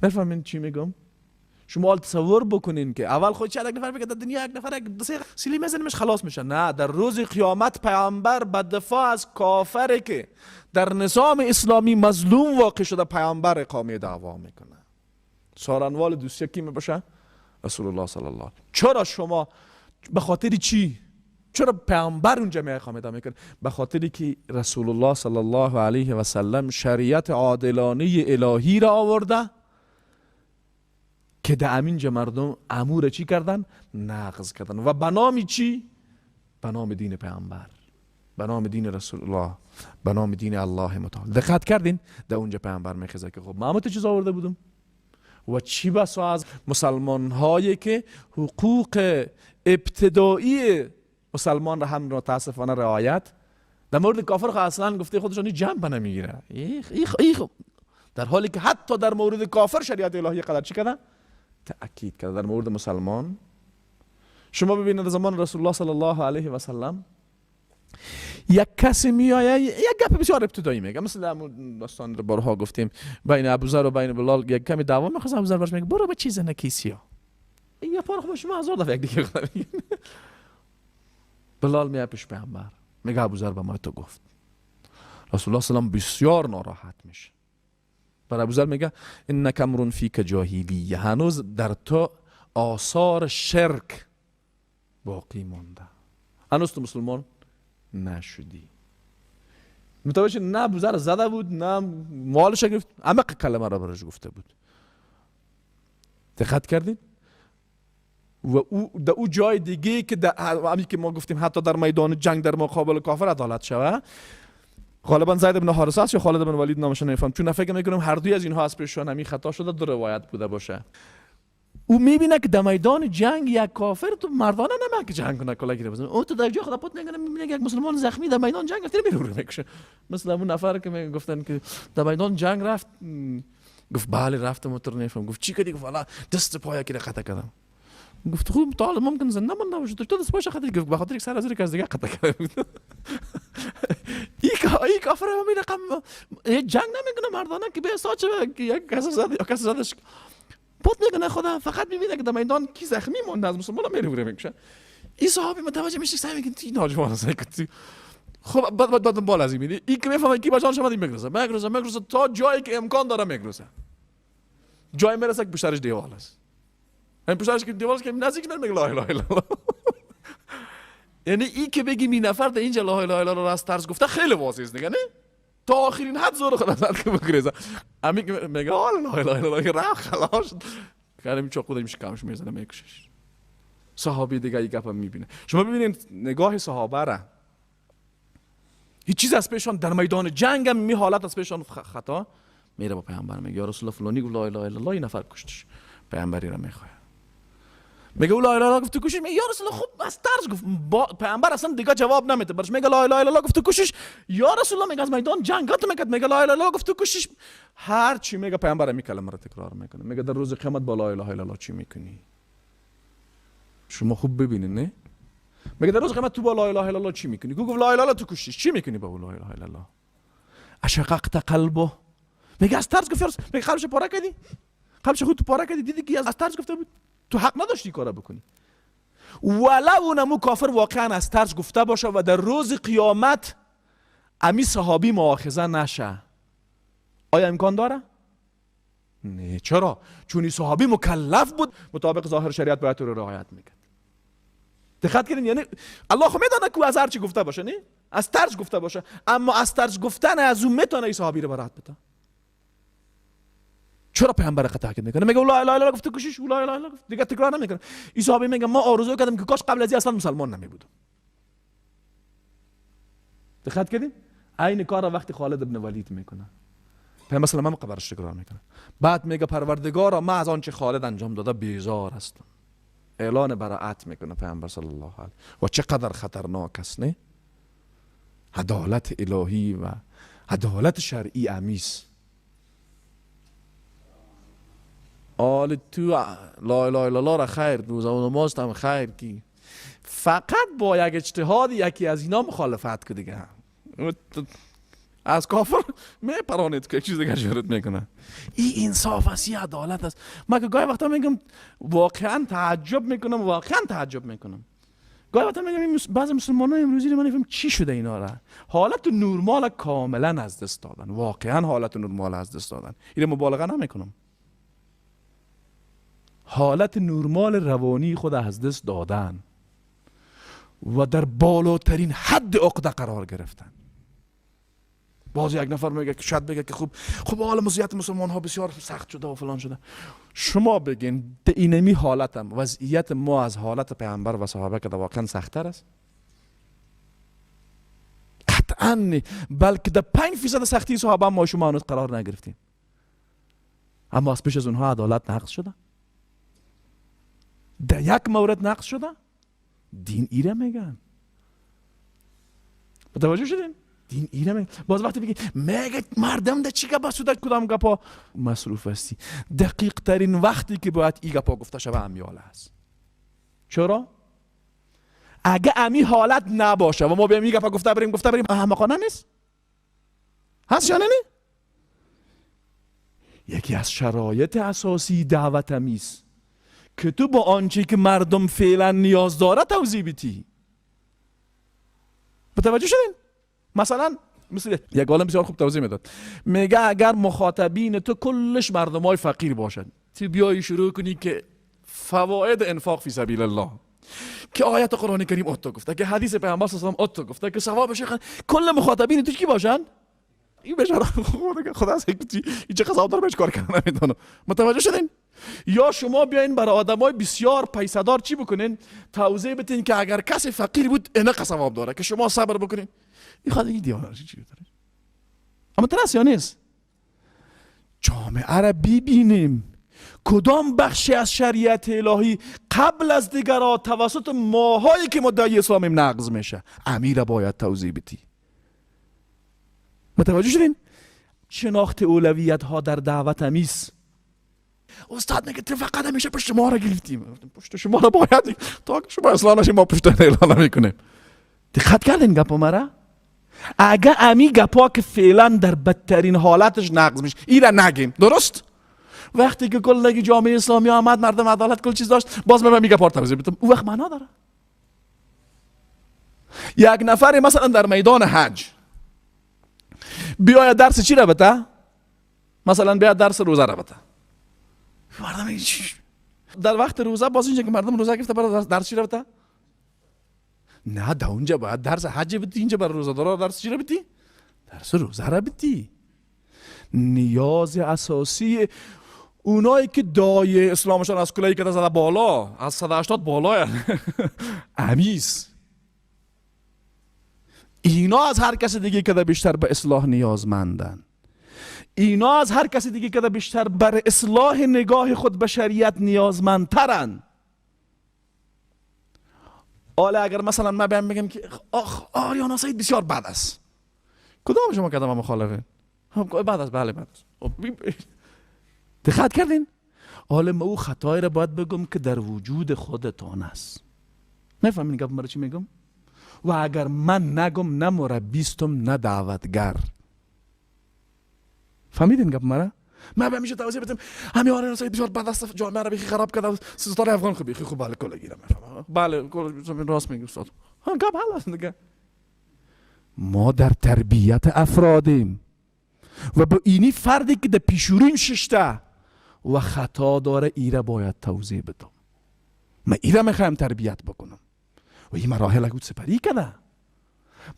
میفهمین چی میگم؟ شما تصور بکنین که اول خود چه یک نفر بگه در دنیا یک نفر یک دو سه سیلی میزنیمش خلاص میشه. نه، در روز قیامت پیامبر به دفاع از کافری که در نظام اسلامی مظلوم واقع شده پیامبر اقامه دعوا میکنه. سارنوال دوستی کی میباشه؟ رسول الله صلی الله علیه. چرا شما به خاطر چی؟ چرا پیامبر اونجا می اقامه دعوا میکنه؟ به خاطری که رسول الله صلی الله علیه و سلم شریعت عادلانه الهی را آورده که در امینجا مردم امور چی کردن؟ نقض کردن. و به نام چی؟ به نام دین پیامبر، به نام دین رسول الله، به نام دین الله متعال. دقت کردین؟ در اونجا پیامبر میخزه که خب من تو چیز آورده بودم و چی بسا از مسلمان هایی که حقوق ابتدایی مسلمان را هم متاسفانه رعایت در مورد کافر خو اصلا گفته خودشون جنب نمیگیره. در حالی که حتی در مورد کافر شریعت الهی قدر چی کرده؟ تأکید کرده. در مورد مسلمان شما ببینید در زمان رسول الله صلی الله علیه و سلم یک کسی میآید یک گپ بسیار ابتدایی میگه، مثل همون داستان رو بارها گفتیم بین ابوذر و بین بلال یک کمی دعوا میخواست، ابوذر برش میگه برو به چیز نکیسیا، این یه پار خب شما هزار دفعه یک دیگه گفتم. بلال میاد پیش پیامبر میگه ابوذر به ما تو گفت. رسول الله صلی الله علیه و بسیار ناراحت میشه. بر ابوذر میگه انک امر فیک جاهلیه، هنوز در تو آثار شرک باقی مونده، هنوز تو مسلمان نشدی. متوجه نه ابوذر زده بود نه مالش گرفت، عمق کلمه را براش گفته بود. دقت کردین؟ و او در او جای دیگه که در که ما گفتیم حتی در میدان جنگ در مقابل کافر عدالت شوه، غالبا زید بن حارثه است یا خالد بن ولید، نامش نمیفهم، چون فکر میکنم هر دوی از اینها از پیششان همین خطا شده، دو روایت بوده باشه. او میبینه که در میدان جنگ یک کافر تو مردانه نمیاد که جنگ کنه، کلا گیره بزنه، او تو در جای خدا پت نکنه، میبینه که یک مسلمان زخمی در میدان جنگ رفته، میره میکشه. مثل اون نفر که میگفتن که در میدان جنگ رفت، گفت بله رفتم و تو نفهم. گفت چی کردی؟ گفت والا دست پای یکی را قطع کردم. گفت خوب تا حالا ممکن زنده مونده باشه، تو دست پایش قطع. گفت به خاطر سر از کس دیگه قطع کرده. ای کافر هم این رقم جنگ نمیکنه مردانه که به ساچه یک کس زد یا کس زدش پت میکنه، خدا فقط میبینه که در میدان کی زخمی مونده از مسلمانا میره میکشه. این صحابی متوجه میشه، سعی میکنه این ناجوان است. خب بعد دنبال از این میری، این که میفهمه کی با جان شما میگرزه میگرزه میگرزه تا جایی که امکان داره میگرزه، جایی میرسه که پشتش دیوال است، این پشتش که دیوال است که نزدیک میره میگه لا اله الا الله. یعنی این که بگیم این نفر در اینجا لا اله الا الله از ترس گفته خیلی واضح است دیگه، نه تا آخرین حد زور خدا زد که بگریزه. امین میگه لا اله الا الله رفت خلاص، کردم چاقو داریم شکمش میزنه میکشش. صحابی دیگه این گپ میبینه. شما ببینید نگاه صحابه را، هیچ چیز از پیشان در میدان جنگ هم می حالت از پیشان خطا میره با پیامبر میگه یا رسول الله فلانی گفت لا اله الا الله، این نفر کشتش. پیامبری را میخواد، میگه لا اله الا الله گفت تو کشش. میگه یا رسول الله خب از ترس گفت. با پیامبر اصلا دیگه جواب نمیده برش، میگه لا اله الا الله گفت تو کشش. یا رسول الله میگه از میدان جنگ تو میگه، میگه لا اله الا الله گفت تو کشش. هر چی میگه پیامبر می کلمه را تکرار میکنه، میگه در روز قیامت با لا اله الا الله چی میکنی؟ شما خوب ببینید نه؟ میگه در روز قیامت تو با لا اله الا الله چی میکنی؟ گفت لا اله الا الله تو کشش، چی میکنی با لا اله الا الله؟ اشققت قلبه. میگه از ترس گفت، میگه قلبش پاره کردی، قلبش خود پاره کردی، دیدی که از ترس گفته بود، تو حق نداشتی کارا بکنی. ولو اونمو کافر واقعا از ترس گفته باشه و در روز قیامت امی صحابی مؤاخذه نشه، آیا امکان داره؟ نه. چرا؟ چون این صحابی مکلف بود، مطابق ظاهر شریعت باید رو رعایت میکرد. دقت کردین؟ یعنی الله خو میدانه که از هر چی گفته باشه، نه از ترس گفته باشه، اما از ترس گفتن از اون میتونه این صحابی رو برات بده. چرا پیامبر قطع میکنه؟ میگه لا اله الا الله گفت کشش، لا اله الا الله گفت، دیگه تکرار نمیکنه. این صحابی میگه ما آرزو کردم که کاش قبل از این اصلا مسلمان نمی بودم. دقت کردین؟ عین کار وقتی خالد ابن ولید میکنه، پیامبر صلی الله علیه و قبرش تکرار میکنه. بعد میگه پروردگارا ما از آنچه خالد انجام داده بیزار هستم. اعلان براعت میکنه پیامبر صلی الله علیه و چقدر خطرناک است نه؟ عدالت الهی و عدالت شرعی امیس. آل تو لا اله الا الله را خیر، روزه و نماز هم خیر کی، فقط با یک اجتهاد یکی از اینا مخالفت که دیگه از کافر میپرانید که چیز دیگه جرأت میکنه. این انصاف است، این عدالت است. من که گاهی وقتا میگم واقعا تعجب میکنم، واقعا تعجب میکنم. گاهی وقتا میگم بعضی مسلمانان امروزی رو من نمیفهمم چی شده اینا را، حالت نورمال کاملا از دست دادن، واقعا حالت نورمال از دست دادن. اینو مبالغه نمیکنم، حالت نورمال روانی خود از دست دادن و در بالاترین حد عقده قرار گرفتن. باز یک نفر میگه که شاید بگه که خب حال وضعیت مسلمان ها بسیار سخت شده و فلان شده. شما بگین اینمی حالتم وضعیت ما از حالت پیامبر و صحابه که واقعا سخت‌تر است؟ قطعا نه، بلکه در 5% سختی صحابه ما شما هنوز قرار نگرفتیم. اما از پیش از اونها عدالت نقض شده، در یک مورد نقض شده، دین ایره میگن. متوجه شدین؟ دین ایره میگن. باز وقتی بگی میگه مردم در چی گپا سوده کدام گپا مصروف هستی، دقیق ترین وقتی که باید ای گپا گفته شوه امیال است. چرا؟ اگه امی حالت نباشه و ما بیایم ای گپا گفته بریم گفته بریم، احمقانه نیست؟ هست یا نه؟ یکی از شرایط اساسی دعوت امیست که تو با آنچه که مردم فعلا نیاز داره توضیح بدی. متوجه شدین؟ مثلا مثل یک عالم بسیار خوب توضیح میداد، میگه اگر مخاطبین تو کلش مردمای فقیر باشد، تو بیای شروع کنی که فواید انفاق فی سبیل الله، که آیت قرآن کریم اتو گفته، که حدیث پیامبر صلی الله علیه و آله اتو گفته، که ثوابش کل مخاطبین تو کی باشن؟ این بیچاره خدا از این چه قضاوت داره بهش کار کردن نمیدونم. متوجه شدین؟ یا شما بیاین برای آدمای بسیار پیسه‌دار چی بکنین؟ توضیح بدین که اگر کسی فقیر بود اینقدر ثواب داره که شما صبر بکنین. این خود این دیوانه چی داره؟ اما ترس یا نیست؟ جامعه را ببینیم کدام بخشی از شریعت الهی قبل از دیگرها توسط ماهایی که مدعی اسلامیم نقض میشه، امیر باید توضیح بدی. متوجه شدین؟ شناخت اولویت ها در دعوت امیس. استاد میگه تو فقط همیشه پشت ما را گرفتیم. پشت شما را باید تا که شما اصلاح نشیم ما پشت اعلان نمیکنیم. دقت کردین گپ مرا؟ اگه امی گپا که فعلا در بدترین حالتش نقض میشه ایره نگیم، درست؟ وقتی که کل جامعه اسلامی آمد، مردم عدالت کل چیز داشت، باز من میگه پارت توضیح بدم، او وقت معنا داره. یک نفر مثلا در میدان حج بیاید درس چی را بده؟ مثلا بیاید درس روزه را بده. مردم در وقت روزه باز اینجا که مردم روزه گرفته برای درس چی را بده؟ نه، در اونجا باید درس حج بدی، اینجا برای روزه دارا درس چی را بدی؟ درس روزه را بدی. نیاز اساسی اونایی که دای اسلامشان از کلایی که زده بالا، از 180 بالا امیس، اینا از هر کس دیگه که بیشتر به اصلاح نیازمندن. اینا از هر کس دیگه که بیشتر بر اصلاح نگاه خود به شریعت نیازمندترن. حالا اگر مثلا من بیام بگم که آخ آریانا سید بسیار بد است، کدام شما کدام مخالفه؟ بد است، بله بد است. دقت کردین؟ حالا ما او خطایی را باید بگم که در وجود خودتان است. نفهمین گپ مرا چی میگم؟ و اگر من نگم نه مربیستم نه دعوتگر. فهمیدین گپ مرا؟ من به میشه توضیح بدم همین آریانا سید بسیار بد است، جامعه را بیخی خراب کرده، ستاره افغان خب بیخی خوب، بله کل گیرم میفهمم، بله کل راست میگی استاد. ها گپ حل است دیگه. ما در تربیت افرادیم و با اینی فردی که در پیشوریم ششته و خطا داره ایره باید توضیح بدم. من ایره میخوایم تربیت بکنم و این مراحل اگه سپری کنه.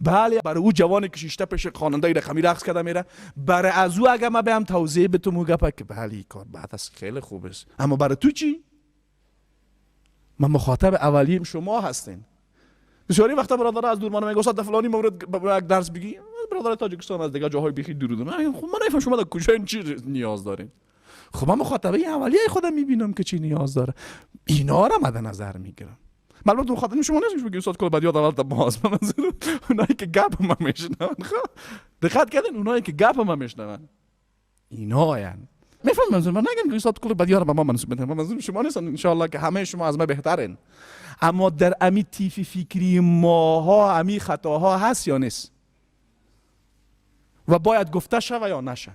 بله برای او جوانی که ششته پیش خواننده رقمی رقص کرده میره، برای از او اگه من بهم توضیح بدم او گپه که بله این کار بعد از خیلی خوب است، اما برای تو چی؟ من مخاطب اولیم شما هستین. بسیاری وقتا برادر از دور من میگه استاد فلانی مورد یک درس بگی، برادر تاجیکستان از دیگه جاهای بیخی دور دور، من خب من نمیفهم شما در کجا این چی نیاز دارین. خب من مخاطبه اولیه خودم میبینم که چی نیاز داره، اینا را مد نظر میگیرم. معلومه تو مخاطب شما نیست میگه استاد کل بعد یاد اول باز، من منظور اونایی که گپ ما میشنون. خب دقت کردین؟ اونایی که گپ ما میشنون اینا هن. میفهم منظور من؟ نگم که استاد کل بعد یاد ما منسوب میکنم، منظور شما نیست، ان شاء الله که همه شما از ما بهترین. اما در امی تیفی فکری ماها امی خطاها هست یا نیست و باید گفته شوه یا نشه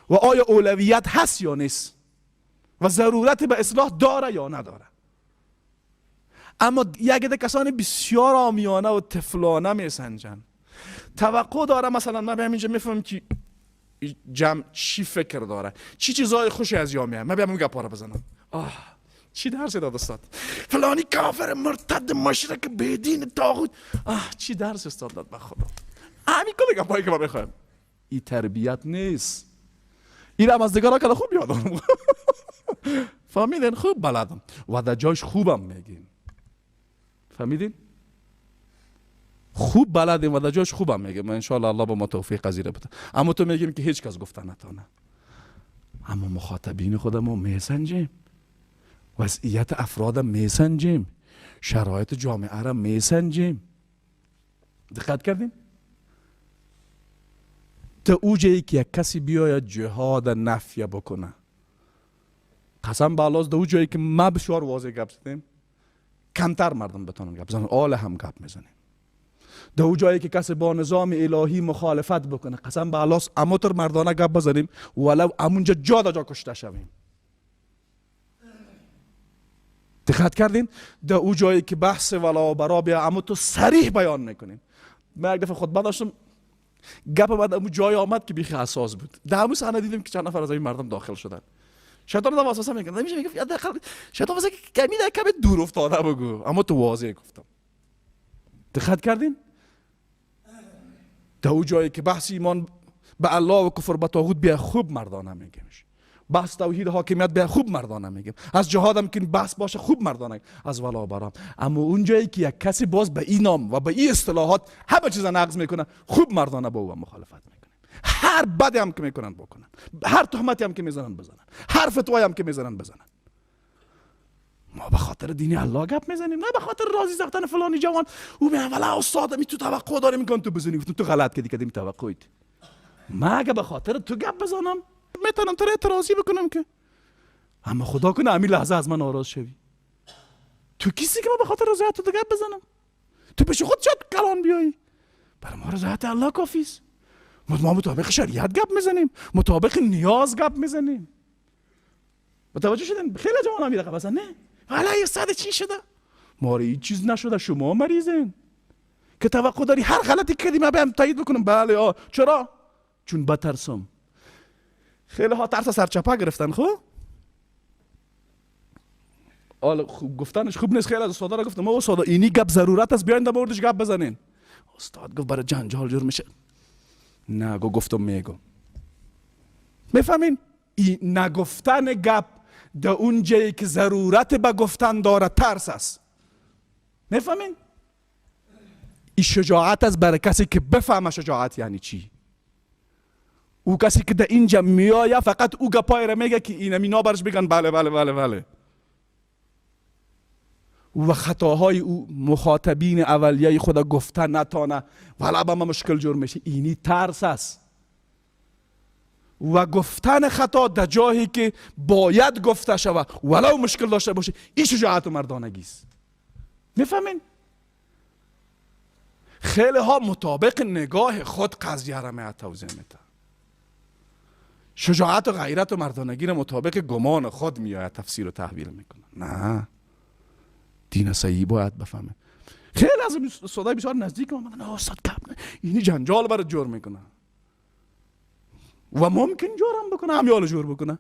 و آیا اولویت هست یا نیست و ضرورت به اصلاح داره یا نداره. اما یک عده کسان بسیار عامیانه و طفلانه میسنجن، توقع داره مثلا من بیام اینجا میفهمم که جمع چی فکر داره، چی چیزای خوشی از یا میاد، من بیام اون گپا رو بزنم. آه چی درس داد استاد؟ فلانی کافر مرتد مشرک بیدین طاغوت. آه چی درس استاد داد به خدا. همین کل گپایی که ما میخوایم. این تربیت نیست. این هم از دیگران که خوب یادم. فهمیدین؟ خوب بلدم و در جایش خوبم میگیم. فهمیدین؟ خوب بلدیم و در جایش خوبم میگیم. ان شاء الله الله با ما توفیق قضیه بده. اما تو میگیم که هیچ کس گفته نتونه. اما مخاطبین خودمو میسنجیم، وضعیت افراد میسنجیم، شرایط جامعه را میسنجیم. دقت کردین؟ تا او جایی که یک کسی بیاید جهاد نفیه بکنه، قسم به الله در او جایی که ما بسیار واضح گپ زدیم کمتر مردم بتونن گپ بزنن، آل هم گپ میزنیم. در او جایی که کسی با نظام الهی مخالفت بکنه، قسم به الله اموتر مردانه گپ بزنیم ولو امونجا جا در جا کشته شویم. دقت کردین؟ در او جایی که بحث ولا برا بیا اما تو صریح بیان میکنیم. من یک دفعه خطبه داشتم، گپ بعد امو جای آمد که بیخی حساس بود. در همون صحنه دیدیم که چند نفر از این مردم داخل شدن. شیطان دم وسوسه میکنه، نمیشه میگه حداقل شیطان واسه کمی در کمی دور افتاده بگو، اما تو واضح گفتم. دقت کردین؟ در او جایی که بحث ایمان به الله و کفر به طاغوت بیا خوب مردانه میگیمش، بحث توحید حاکمیت به خوب مردانه میگیم، از جهادم که بحث باشه خوب مردانه، از ولا برام. اما اون جایی که یک کسی باز به این نام و به این اصطلاحات همه چیز نقض میکنه، خوب مردانه با او مخالفت میکنیم. هر هر بدی هم که میکنن بکنن، هر تهمتی هم که میزنن بزنن، هر فتوایی هم که میزنن بزنن. ما به خاطر دین الله گپ میزنیم، نه به خاطر راضی ساختن فلانی جوان. او میگه والا استاد می تو توقع داری میگن تو بزنی. گفتم تو غلط کردی کردیم توقعیت. ما اگه به خاطر تو گپ بزنم میتونم تو را اعتراضی بکنم که، اما خدا کنه همین لحظه از من ناراض شوی. تو کیستی که ما به خاطر رضایت تو گپ بزنم؟ تو پیش خود چت کلان بیایی. برای ما رضایت الله کافی است. ما مطابق شریعت گپ میزنیم، مطابق نیاز گپ میزنیم. متوجه شدن؟ خیلی جوان میره مثلا نه والا استاد چی شده؟ ما هیچ چیز نشده، شما مریضین که توقع داری هر غلطی کردی من بیام تایید بکنم. بله آ. چرا؟ چون بترسم. خیلی ها ترس سرچپه گرفتن. خب حالا خوب گفتنش خوب نیست. خیلی از استادا را گفتم ما استادا اینی گپ ضرورت است، بیاین در موردش گپ بزنین. استاد گفت برای جنجال جور میشه. نه گفتم میگم. میفهمین؟ این نگفتن گپ در اون جایی که ضرورت به گفتن داره ترس است. میفهمین؟ این شجاعت است برای کسی که بفهمه شجاعت یعنی چی. او کسی که در اینجا میآید فقط او گپای را میگه که این مینا برش بگن بله بله بله بله. و خطاهای او مخاطبین اولیه خود گفتن نتانه ولی با ما مشکل جور میشه. اینی ترس است. و گفتن خطا در جایی که باید گفته شود ولو مشکل داشته باشه، این شجاعت و مردانگی است. میفهمین؟ خیلی ها مطابق نگاه خود قضیه را می توضیح میده. شجاعت و غیرت و مردانگی را مطابق گمان خود میآید تفسیر و تحویل میکنه. نه، دین صحیح باید بفهمه. خیلی از استادای بسیار نزدیک آمدن استاد گپ نه، اینی جنجال برات جور میکنه و ممکن جورم بکنه، همیال جور بکنه.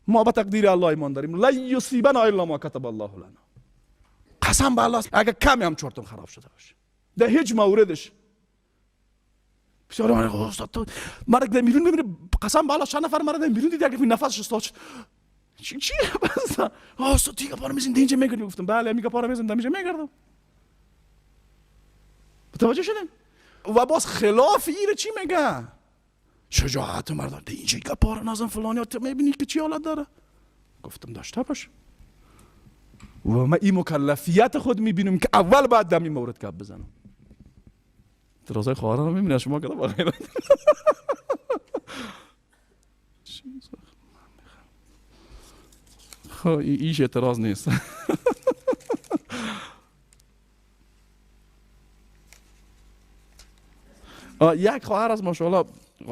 ما به تقدیر الله ایمان داریم. لا یصیبنا الا ما کتب الله لنا. قسم به الله اگه کمی هم چرتم خراب شده باشه در هیچ موردش. بسیار من استاد تو مرا در بیرون میبینه، قسم به الله چند نفر مرا در بیرون دید اگه نفسش استاد شد. چی چی بس استاد دیگه پارو میزنی اینجا میگردی؟ گفتم بله میگه پارو میزنم اینجا میگردم. متوجه شدین؟ و باز خلاف ایره چی میگه؟ شجاعت مردان اینجا گپارو نازم فلانی تو میبینی که چی حالت داره؟ گفتم داشته باش. و ما این مکلفیت خود میبینیم که اول باید دمی مورد گپ بزنم. اعتراضای خواهران رو میبینی شما که با غیرت. خب ایش اعتراض نیست. یک خواهر از ماشاءالله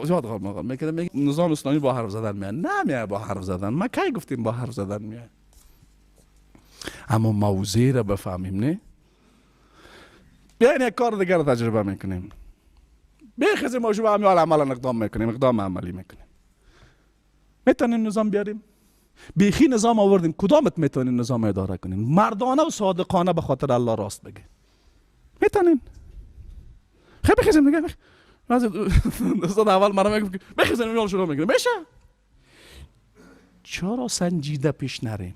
زیاد غال مغال میکرد، میگه نظام اسلامی با حرف زدن میاد. نه میاد با حرف زدن. ما کی گفتیم با حرف زدن میاد؟ اما موضوع را بفهمیم. نه بیاین یک کار دیگر را تجربه میکنیم. بخزیم ما شما همیال عملا اقدام میکنیم، اقدام عملی میکنیم. میتونیم نظام بیاریم؟ بیخی نظام آوردیم، کدامت میتونین نظام اداره کنین؟ مردانه و صادقانه به خاطر الله راست بگه. میتونین؟ خیلی بخزیم دیگه. استاد اول مرا میگه بخزیم میال شروع میکنه. میشه؟ چرا سنجیده پیش نریم؟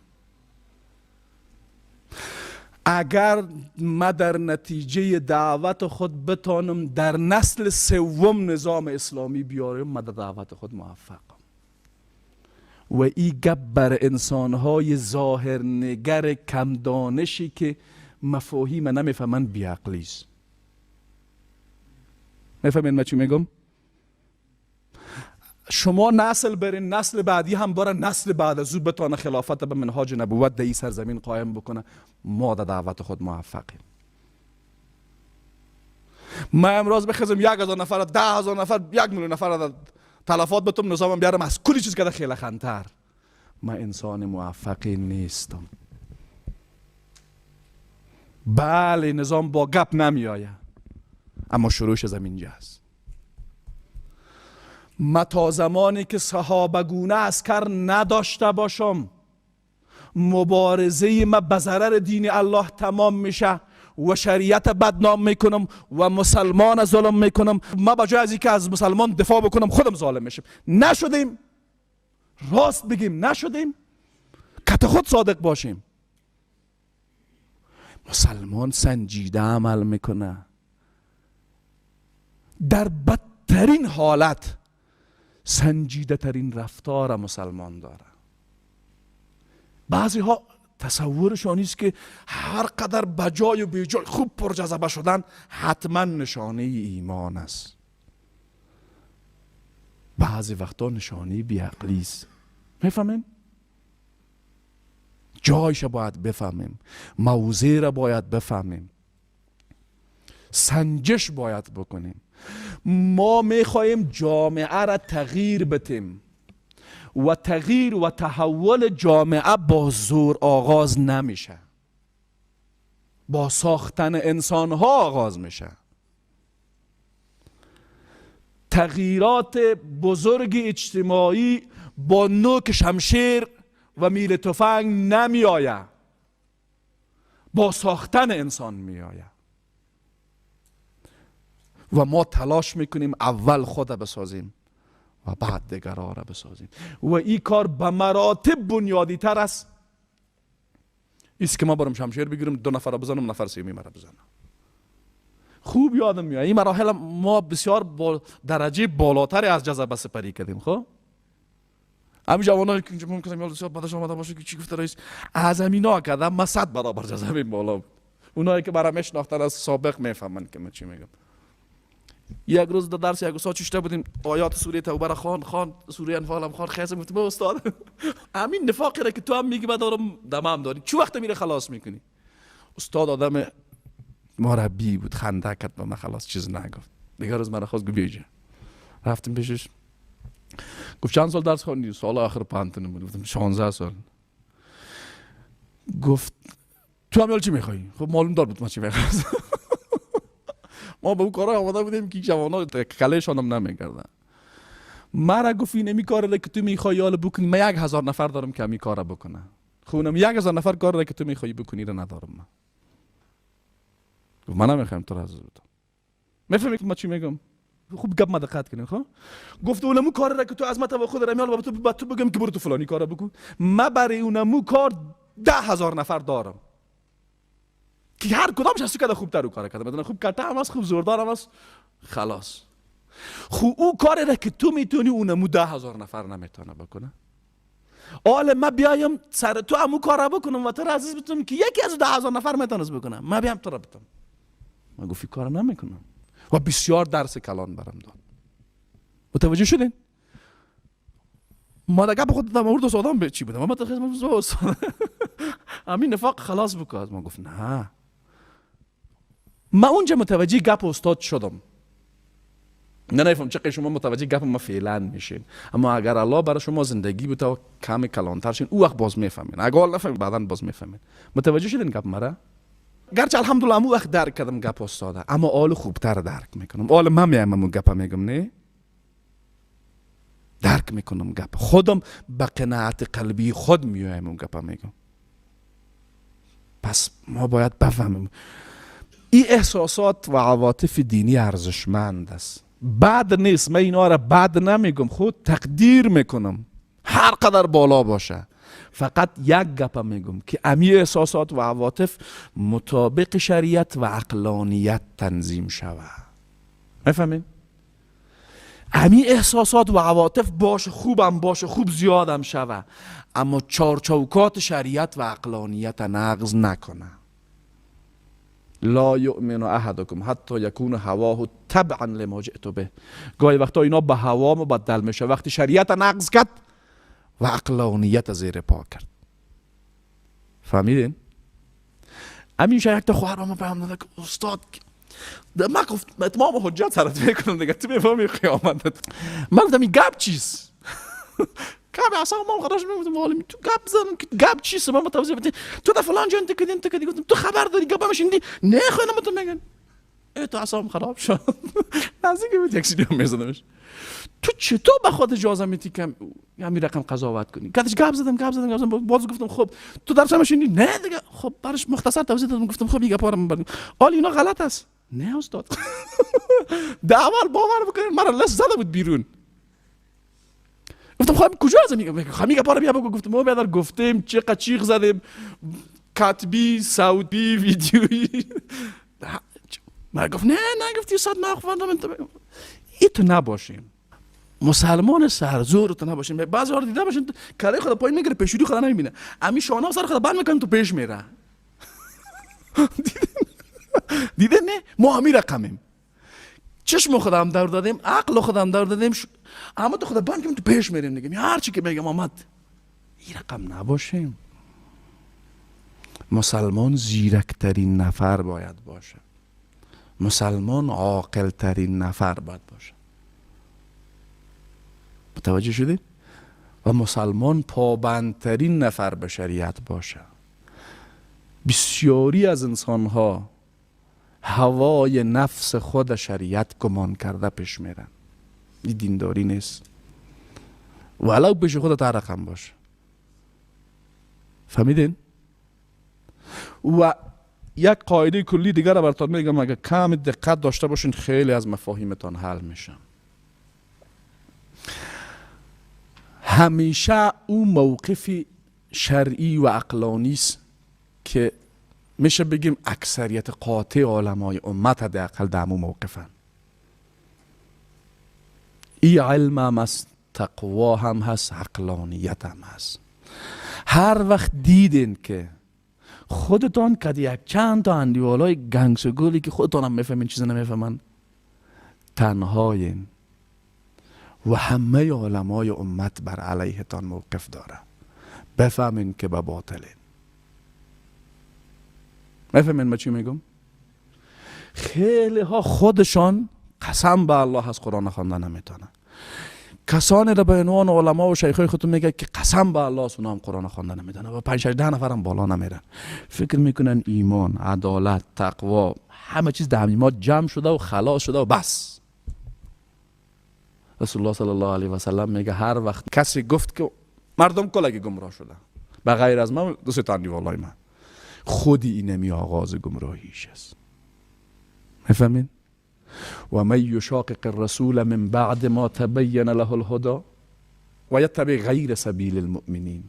اگر ما در نتیجه دعوت خود بتانم در نسل سوم نظام اسلامی بیاریم، ما در دعوت خود موفقم. و این گپ بر انسانهای ظاهر نگر کم دانشی که مفاهیم نمیفهمن بیعقلی است. میفهمین من چی میگم؟ شما نسل برین، نسل بعدی هم باره، نسل بعد از او بتانه خلافت به منهاج نبوت در این سرزمین قایم بکنه. ما در دعوت خود موفقیم. ما امروز بخزم 1000 نفر، 10,000 نفر، 1,000,000 نفر تلفات بتم نظامم بیارم از کلی چیز که خیلی خنتر. ما انسان موفقی نیستم. بله نظام با گپ نمی آید، اما شروعش از اینجا است. ما تا زمانی که صحابه گونه عسکر نداشته باشم، مبارزه ما به ضرر دین الله تمام میشه و شریعت بدنام میکنم و مسلمان ظلم میکنم. ما به جای از اینکه از مسلمان دفاع بکنم خودم ظالم میشم. نشدیم، راست بگیم نشدیم، کت خود صادق باشیم. مسلمان سنجیده عمل میکنه. در بدترین حالت سنجیده ترین رفتار مسلمان داره. بعضی ها تصورشان است که هر قدر بجای و بیجای خوب پرجذبه شدن حتما نشانه ایمان است. بعضی وقتا نشانه بیعقلی است. میفهمین؟ جایش باید بفهمیم، موضع را باید بفهمیم، سنجش باید بکنیم. ما میخواهیم جامعه را تغییر بدیم و تغییر و تحول جامعه با زور آغاز نمیشه، با ساختن انسانها آغاز میشه. تغییرات بزرگ اجتماعی با نوک شمشیر و میل تفنگ نمی آید، با ساختن انسان می آید. و ما تلاش میکنیم اول خود بسازیم و بعد دیگرها را بسازیم و این کار به مراتب بنیادی تر است. ایست که ما برم شمشیر بگیرم، دو نفر را بزنم، نفر سیمی مرا بزنم. خوب یادم میاد این مراحل ما بسیار با درجه بالاتری از جذبه سپری کردیم. خب همین جوانایی که اینجا ممکنه میاد بسیار بعدش آمده باشه که چی گفته رئیس، از همینا کردم من 100 برابر جذبه بالا بود. اونایی که برام میشناختن از سابق میفهمن که من چی میگم. یک روز در درس یک استاد چشته بودیم، آیات سوره توبه را خان، سوره انفال هم خان. خیلی گفتم استاد همین نفاقی را که تو هم میگی دارم دمم داری، چه وقت میره خلاص میکنی؟ استاد آدم مربی بود، خنده کرد با من، خلاص چیز نگفت. دیگه روز مرا خواست گفت بیا. رفتیم پیشش، گفت چند سال درس خواندی؟ سال آخر پانتون بود. گفتم 16 سال. گفت تو هم چی میخوای؟ خب معلوم دار بود ما چی میخواست. ما به اون کارا آماده بودیم که جوانا کلهشان هم نمیکردن. مرا گفت این کار که تو میخوای یال بکنی، من 1000 نفر دارم که همین کارا بکنه. خب اونم 1000 نفر کار که تو میخوای بکنی رو ندارم من. گفت من نمیخوایم تو را عزیز بدم. میفهمی که ما چی میگم؟ خوب گپ ما دقت کنین. خب گفت اونمو کار را که تو از ما توقع دارم یال با تو بگم که برو تو فلانی کارا بکن، من برای اونمو کار 10000 نفر دارم که هر کدامش از تو کده خوبتر او کار کرده، بدون خوب کرده هم است، خوب زوردار هم است. خلاص خو او کاری را که تو میتونی اونمو 10000 نفر نمیتونه بکنه. آل ما بیایم سر تو همو کار بکنم و تو را عزیز بتونم که یکی از 10000 نفر میتونست بکنه، ما بیام تو را بتونم. من گفت کار نمیکنم و بسیار درس کلان برام داد. متوجه شدین؟ ما دیگه خود در مورد آدم به چی بودم؟ ما تخصص همین نفاق خلاص بکن. ما گفت نه. ما اونجا متوجه گپ استاد شدم. نه نفهم چقدر شما متوجه گپ ما فعلا میشین، اما اگر الله برای شما زندگی بوده و کم کلانتر شین او وقت باز میفهمین، اگر نفهمین بعدا باز میفهمین. متوجه شدین گپ مرا؟ گرچه الحمدلله امو وقت درک کردم گپ استاده، اما آل خوبتر درک میکنم. آل من میام امو گپ میگم، نه درک میکنم گپ خودم، به قناعت قلبی خود میایم اون گپ میگم. پس ما باید بفهمیم این احساسات و عواطف دینی ارزشمند است، بد نیست. من اینا را بد نمیگم، خود تقدیر میکنم هر قدر بالا باشه. فقط یک گپ میگم که امی احساسات و عواطف مطابق شریعت و عقلانیت تنظیم شوه. میفهمین؟ امی احساسات و عواطف باشه، خوبم باشه، خوب زیادم شوه، اما چارچوکات شریعت و عقلانیت نقض نکنه. لا یؤمن احدکم حتی یکون هواه تبعا لما جئت به. گاهی وقتا اینا به هوا مبدل میشه وقتی شریعت نقض کرد و عقلانیت زیر پا کرد. فهمیدین؟ همین یک تا خواهر ما پیام داده که استاد من گفت اتمام حجت سرت میکنم دیگه، تو میفهمی قیامت. من گفتم این گپ چیست؟ گپ اصلا ما خراش میگفتم والا تو گپ زدم که گپ چیست؟ من متوجه بودم تو در فلان جا انت کدی انت کدی. گفتم تو خبر داری گپ همش نه خو تو میگن ای تو اعصابم خراب شد. نزدیک بود یک سیدی هم میزدمش. تو چطور به خود اجازه میدی که همین رقم قضاوت کنی؟ گفتش گپ زدم گپ زدم گپ زدم. باز گفتم خب تو درس همش نه دیگه. خب براش مختصر توضیح دادم، گفتم خب این گپا رو من آل اینا غلط است. نه استاد در اول باور بکنین مرا لس زده بود بیرون. گفتم خب کجا از میگم همین گپا رو بیا بگو. گفتم ما بیادر گفتیم چقدر چیغ زدیم، کتبی صوتی ویدیویی. من گفت نه نه گفتی صد نخوندم. ای تو نباشیم. مسلمان سرزور تو نباشین. بعضی ها دیده باشین کله خود پایین میگیره، پیشونی خود نمیبینه، امی شانه سر خود بند میکنه تو پیش میره. دیدن نه؟ ما همی رقمیم، چشم خودم دور دادیم، عقل خودم دور دادیم، اما تو خود بند کنیم تو پیش میریم دیگه، هر چی که میگم آمد. این رقم نباشیم. مسلمان زیرکترین نفر باید باشه، مسلمان عاقلترین نفر باید باشه. متوجه شدید؟ و مسلمان پابندترین نفر به شریعت باشه. بسیاری از انسانها هوای نفس خود شریعت گمان کرده پیش میرن. این دینداری نیست، ولو پیش خود تا رقم باشه. فهمیدین؟ و یک قاعده کلی دیگر را براتون میگم، اگه کم دقت داشته باشین خیلی از مفاهیمتان حل میشه. همیشه او موقف شرعی و عقلانی است که میشه بگیم اکثریت قاطع علمای امت حداقل در امو موقفن. ای علم هم هست، تقوا هم هست، عقلانیت هم هست. هر وقت دیدین که خودتان کد یک چند تا اندیوالای گنگس و گلی که خودتان هم میفهمین چیزی نمیفهمن، تنهاین و همه علمای امت بر علیهتان موقف داره، بفهمین که به باطلین. میفهمین ما چی میگم؟ خیلی ها خودشان قسم به الله از قرآن خواندن نمیتونن. کسانی را به عنوان علما و شیخای خودتون میگه که قسم به الله اونا هم قرآن خواندن نمیدونن و 5 6 10 نفرم بالا نمیرن. فکر میکنن ایمان، عدالت، تقوا همه چیز در ما جمع شده و خلاص شده و بس. رسول الله صلی الله علیه و سلم میگه هر وقت کسی گفت که مردم کلگی گمراه شده به غیر از من، دو سه تا اندیوالای من، خودی اینمی آغاز گمراهیش است. میفهمین؟ و من یشاقق الرسول من بعد ما تبین له الهدى و یتبع غیر سبیل المؤمنین.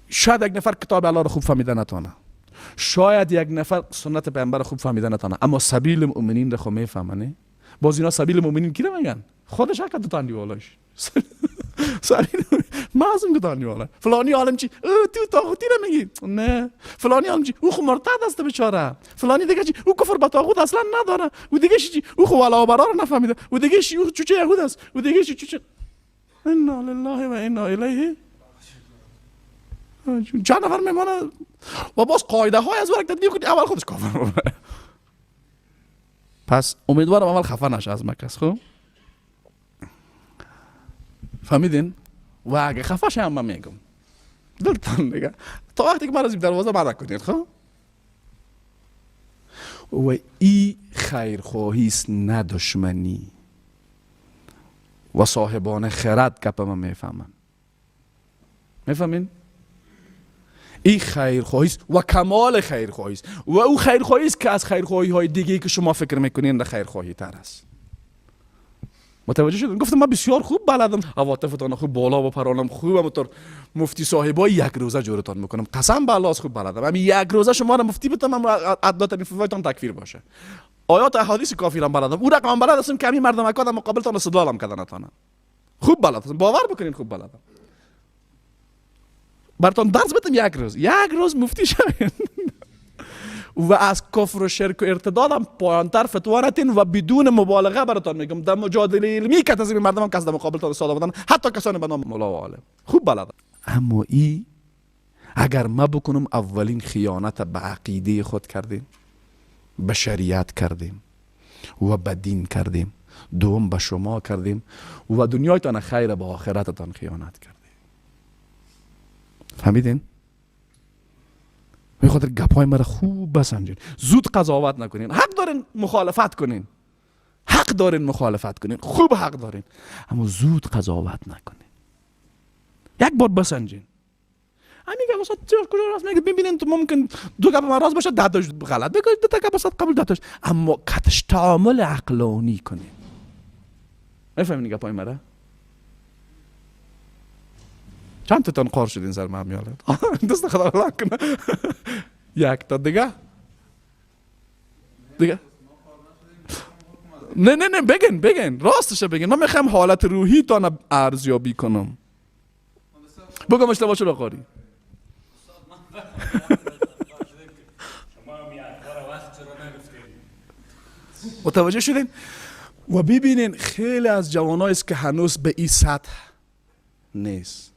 شاید یک نفر کتاب الله رو خوب فهمیده نتانه، شاید یک نفر سنت پیامبر خوب فهمیده نتانه، اما سبیل المؤمنین رو خو میفهمنه. باز اینا سبیل المؤمنین کی رو میگن؟ خودش حق دو تا اندیوالاش. سبیل معظم دو تا اندیوالا. فلانی عالم چی؟ تو طاغوتی رو میگی؟ نه. فلانی عالم چی؟ او خو مرتد است بیچاره. فلانی دیگه چی؟ او کفر به طاغوت اصلا نداره. او دیگه چی؟ او خو ولا برا رو نفهمیده. او دیگه چی؟ او چوچه یهود است. او دیگه چی؟ چوچه. انا لله و انا الیه. چند نفر میمانه و باز قاعده های از ورق تطبیق کنی، اول خودش کافر. پس امیدوارم اول خفه نشه از مکس. خب فهمیدین؟ و اگه خفه شه هم من میگم دلتان دیگه تا وقتی که من از این دروازه بر نکنید. خب و ای خیرخواهی است نه دشمنی، و صاحبان خرد گپ من میفهمن. میفهمین؟ ای خیرخواهی است و کمال خیرخواهی است، و او خیرخواهی است که از خیرخواهی های دیگه که شما فکر میکنین خیرخواهی تر است. متوجه شدن؟ گفتم من بسیار خوب بلدم عواطفتان خوب بالا بپرانم، خوبم طور مفتی صاحبای یک روزه جورتان میکنم، قسم به الله خوب بلدم. همین یک روزه شما را مفتی بتم، هم عدالت فتوایتان تکفیر باشه. آیات احادیث کافی بلدم، او رقم بلد هستم که همین مردم اکادم مقابلتان استدلالم کردن نتانم. خوب بلد هستم، باور بکنین خوب بلدم. براتون درس بدم یک روز، یک روز مفتی شوین. و از کفر و شرک و ارتداد هم پایانتر فتوا نتین و بدون مبالغه براتون میگم در مجادله علمی که از مردم هم کس در مقابلتان استاد بودن، حتی کسانی به نام مولا و عالم خوب بلدن. اما ای اگر ما بکنم اولین خیانت به عقیده خود کردیم، به شریعت کردیم و به دین کردیم، دوم به شما کردیم و دنیایتان خیر به آخرتتان خیانت کردیم. فهمیدین؟ به خاطر گپای مرا خوب بسنجین، زود قضاوت نکنین. حق دارین مخالفت کنین، حق دارین مخالفت کنین، خوب حق دارین، اما زود قضاوت نکنین. یک بار بسنجین. همین گپ واسه کجا راست میگه، ببینین تو ممکن دو گپ من راست باشه، ده تاش غلط بگید، دو تا گپ واسه قبول، ده تاش، اما کتش تعامل عقلانی کنین. میفهمین گپای مرا؟ چند تان قار شدین سر من میالد؟ دست خدا الله کنه. یک تا دیگه دیگه نه نه نه، بگن بگن، راستش بگن. من میخوام حالت روحی تان ارزیابی کنم. بگم اشتباه شد قاری. متوجه شدین؟ و ببینین خیلی از جوانایی است که هنوز به این سطح نیست،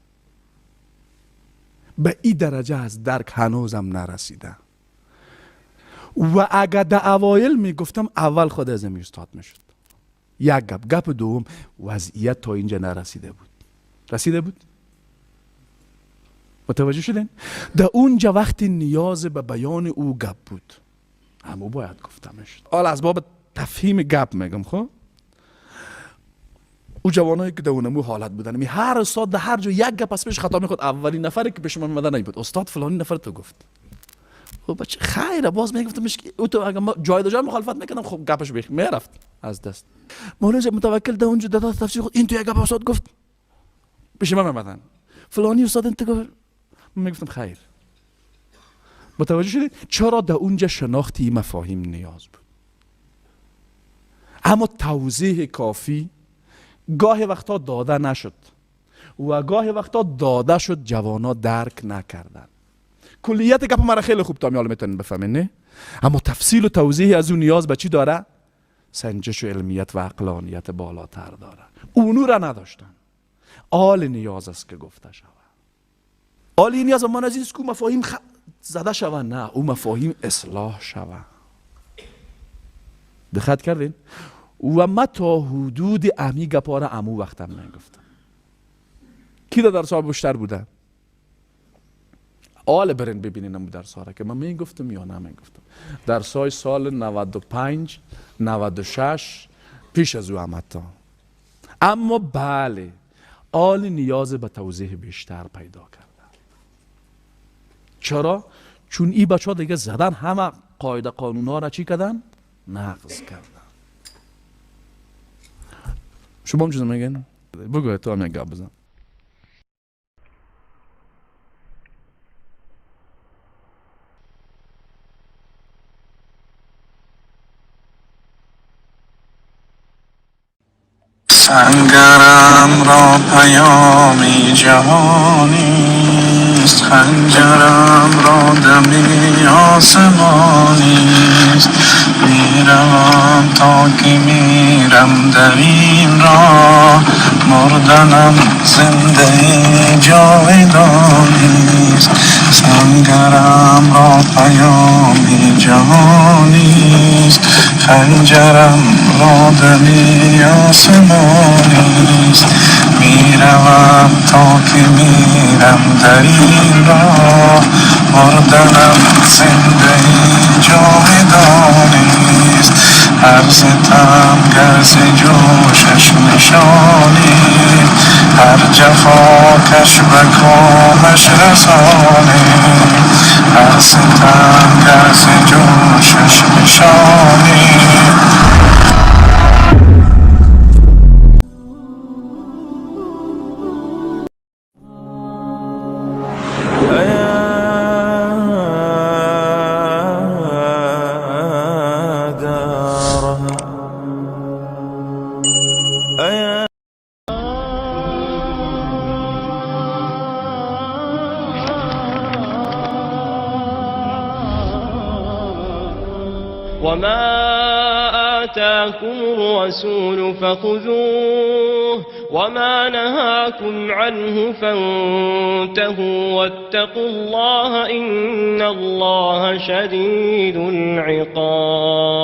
به این درجه از درک هنوزم نرسیده. و اگر در اوایل میگفتم اول خود از این استاد میشد. یک گپ. گپ دوم، وضعیت تا اینجا نرسیده بود. رسیده بود؟ متوجه شدین؟ در اونجا وقتی نیاز به بیان او گپ بود، همو باید گفتمش. حالا از باب تفهیم گپ میگم. خب او جوانایی که در اونمو حالت بودن، می هر استاد در هر جا یک گپ از پیش خطا میخورد، اولین نفری که پیش من میمدن بود استاد فلانی نفر تو گفت. خب بچه خیره، باز میگفتمش که او تو اگه ما جای جای مخالفت میکردم، خب گپش بیخ میرفت از دست. مولوی متوکل در اونجا داد تفسیر خود، این تو یک گپ استاد گفت، پیش من میمدن فلانی استاد این تو گفت، میگفتم خیر. متوجه شدید؟ چرا در اونجا شناختی مفاهیم نیاز بود، اما توضیح کافی گاهی وقتا داده نشد و گاهی وقتا داده شد جوانا درک نکردن. کلیت گپ مرا خیلی خوب تا میال میتونین بفهمین، نه؟ اما تفصیل و توضیح از اون نیاز به چی داره؟ سنجش و علمیت و عقلانیت بالاتر داره. اونو را نداشتن. آل نیاز است که گفته شود. آل نیاز من از این که مفاهیم زده شود، نه، او مفاهیم اصلاح شود. دقت کردین؟ و ما تا حدود امی گپا را امو وقتم نگفتم. کی در درس ها بیشتر بوده؟ آل برین ببینین امو درس ها را که من میگفتم یا نمیگفتم. درس های سال 95 96 پیش از او هم تا. اما بله، آل نیاز به توضیح بیشتر پیدا کرده. چرا؟ چون این بچه ها دیگه زدن همه قاعده قانون ها را چی کردن؟ نقض کردن. شما هم چیز میگن؟ بگو تو هم یک گپ بزن. سنگرم را پیامی جهانیست، خنجرم را دمی آسمانیست. میروم تا که میرم در این راه، مردنم زنده جاودانیست. سنگرم را پیامی جهانیست، خنجرم را دمی آسمانیست. میروم تا که میرم در این راه، مردنم زنده جاودانیست. هر ستم گر ز جوشش نشانی، هر جفا کش به کامش رسانی. هر ستم گر ز جوشش نشانی. وما آتاكم الرسول فخذوه وما نهاكم عنه فانتهوا واتقوا الله إن الله شديد العقاب.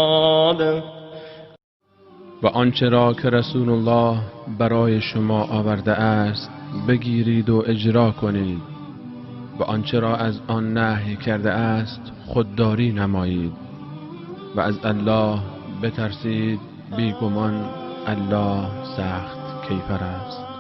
و آنچه را که رسول الله برای شما آورده است بگیرید و اجرا کنید و آنچه را از آن نهی کرده است خودداری نمایید و از الله بترسید، بیگمان الله سخت کیفر است.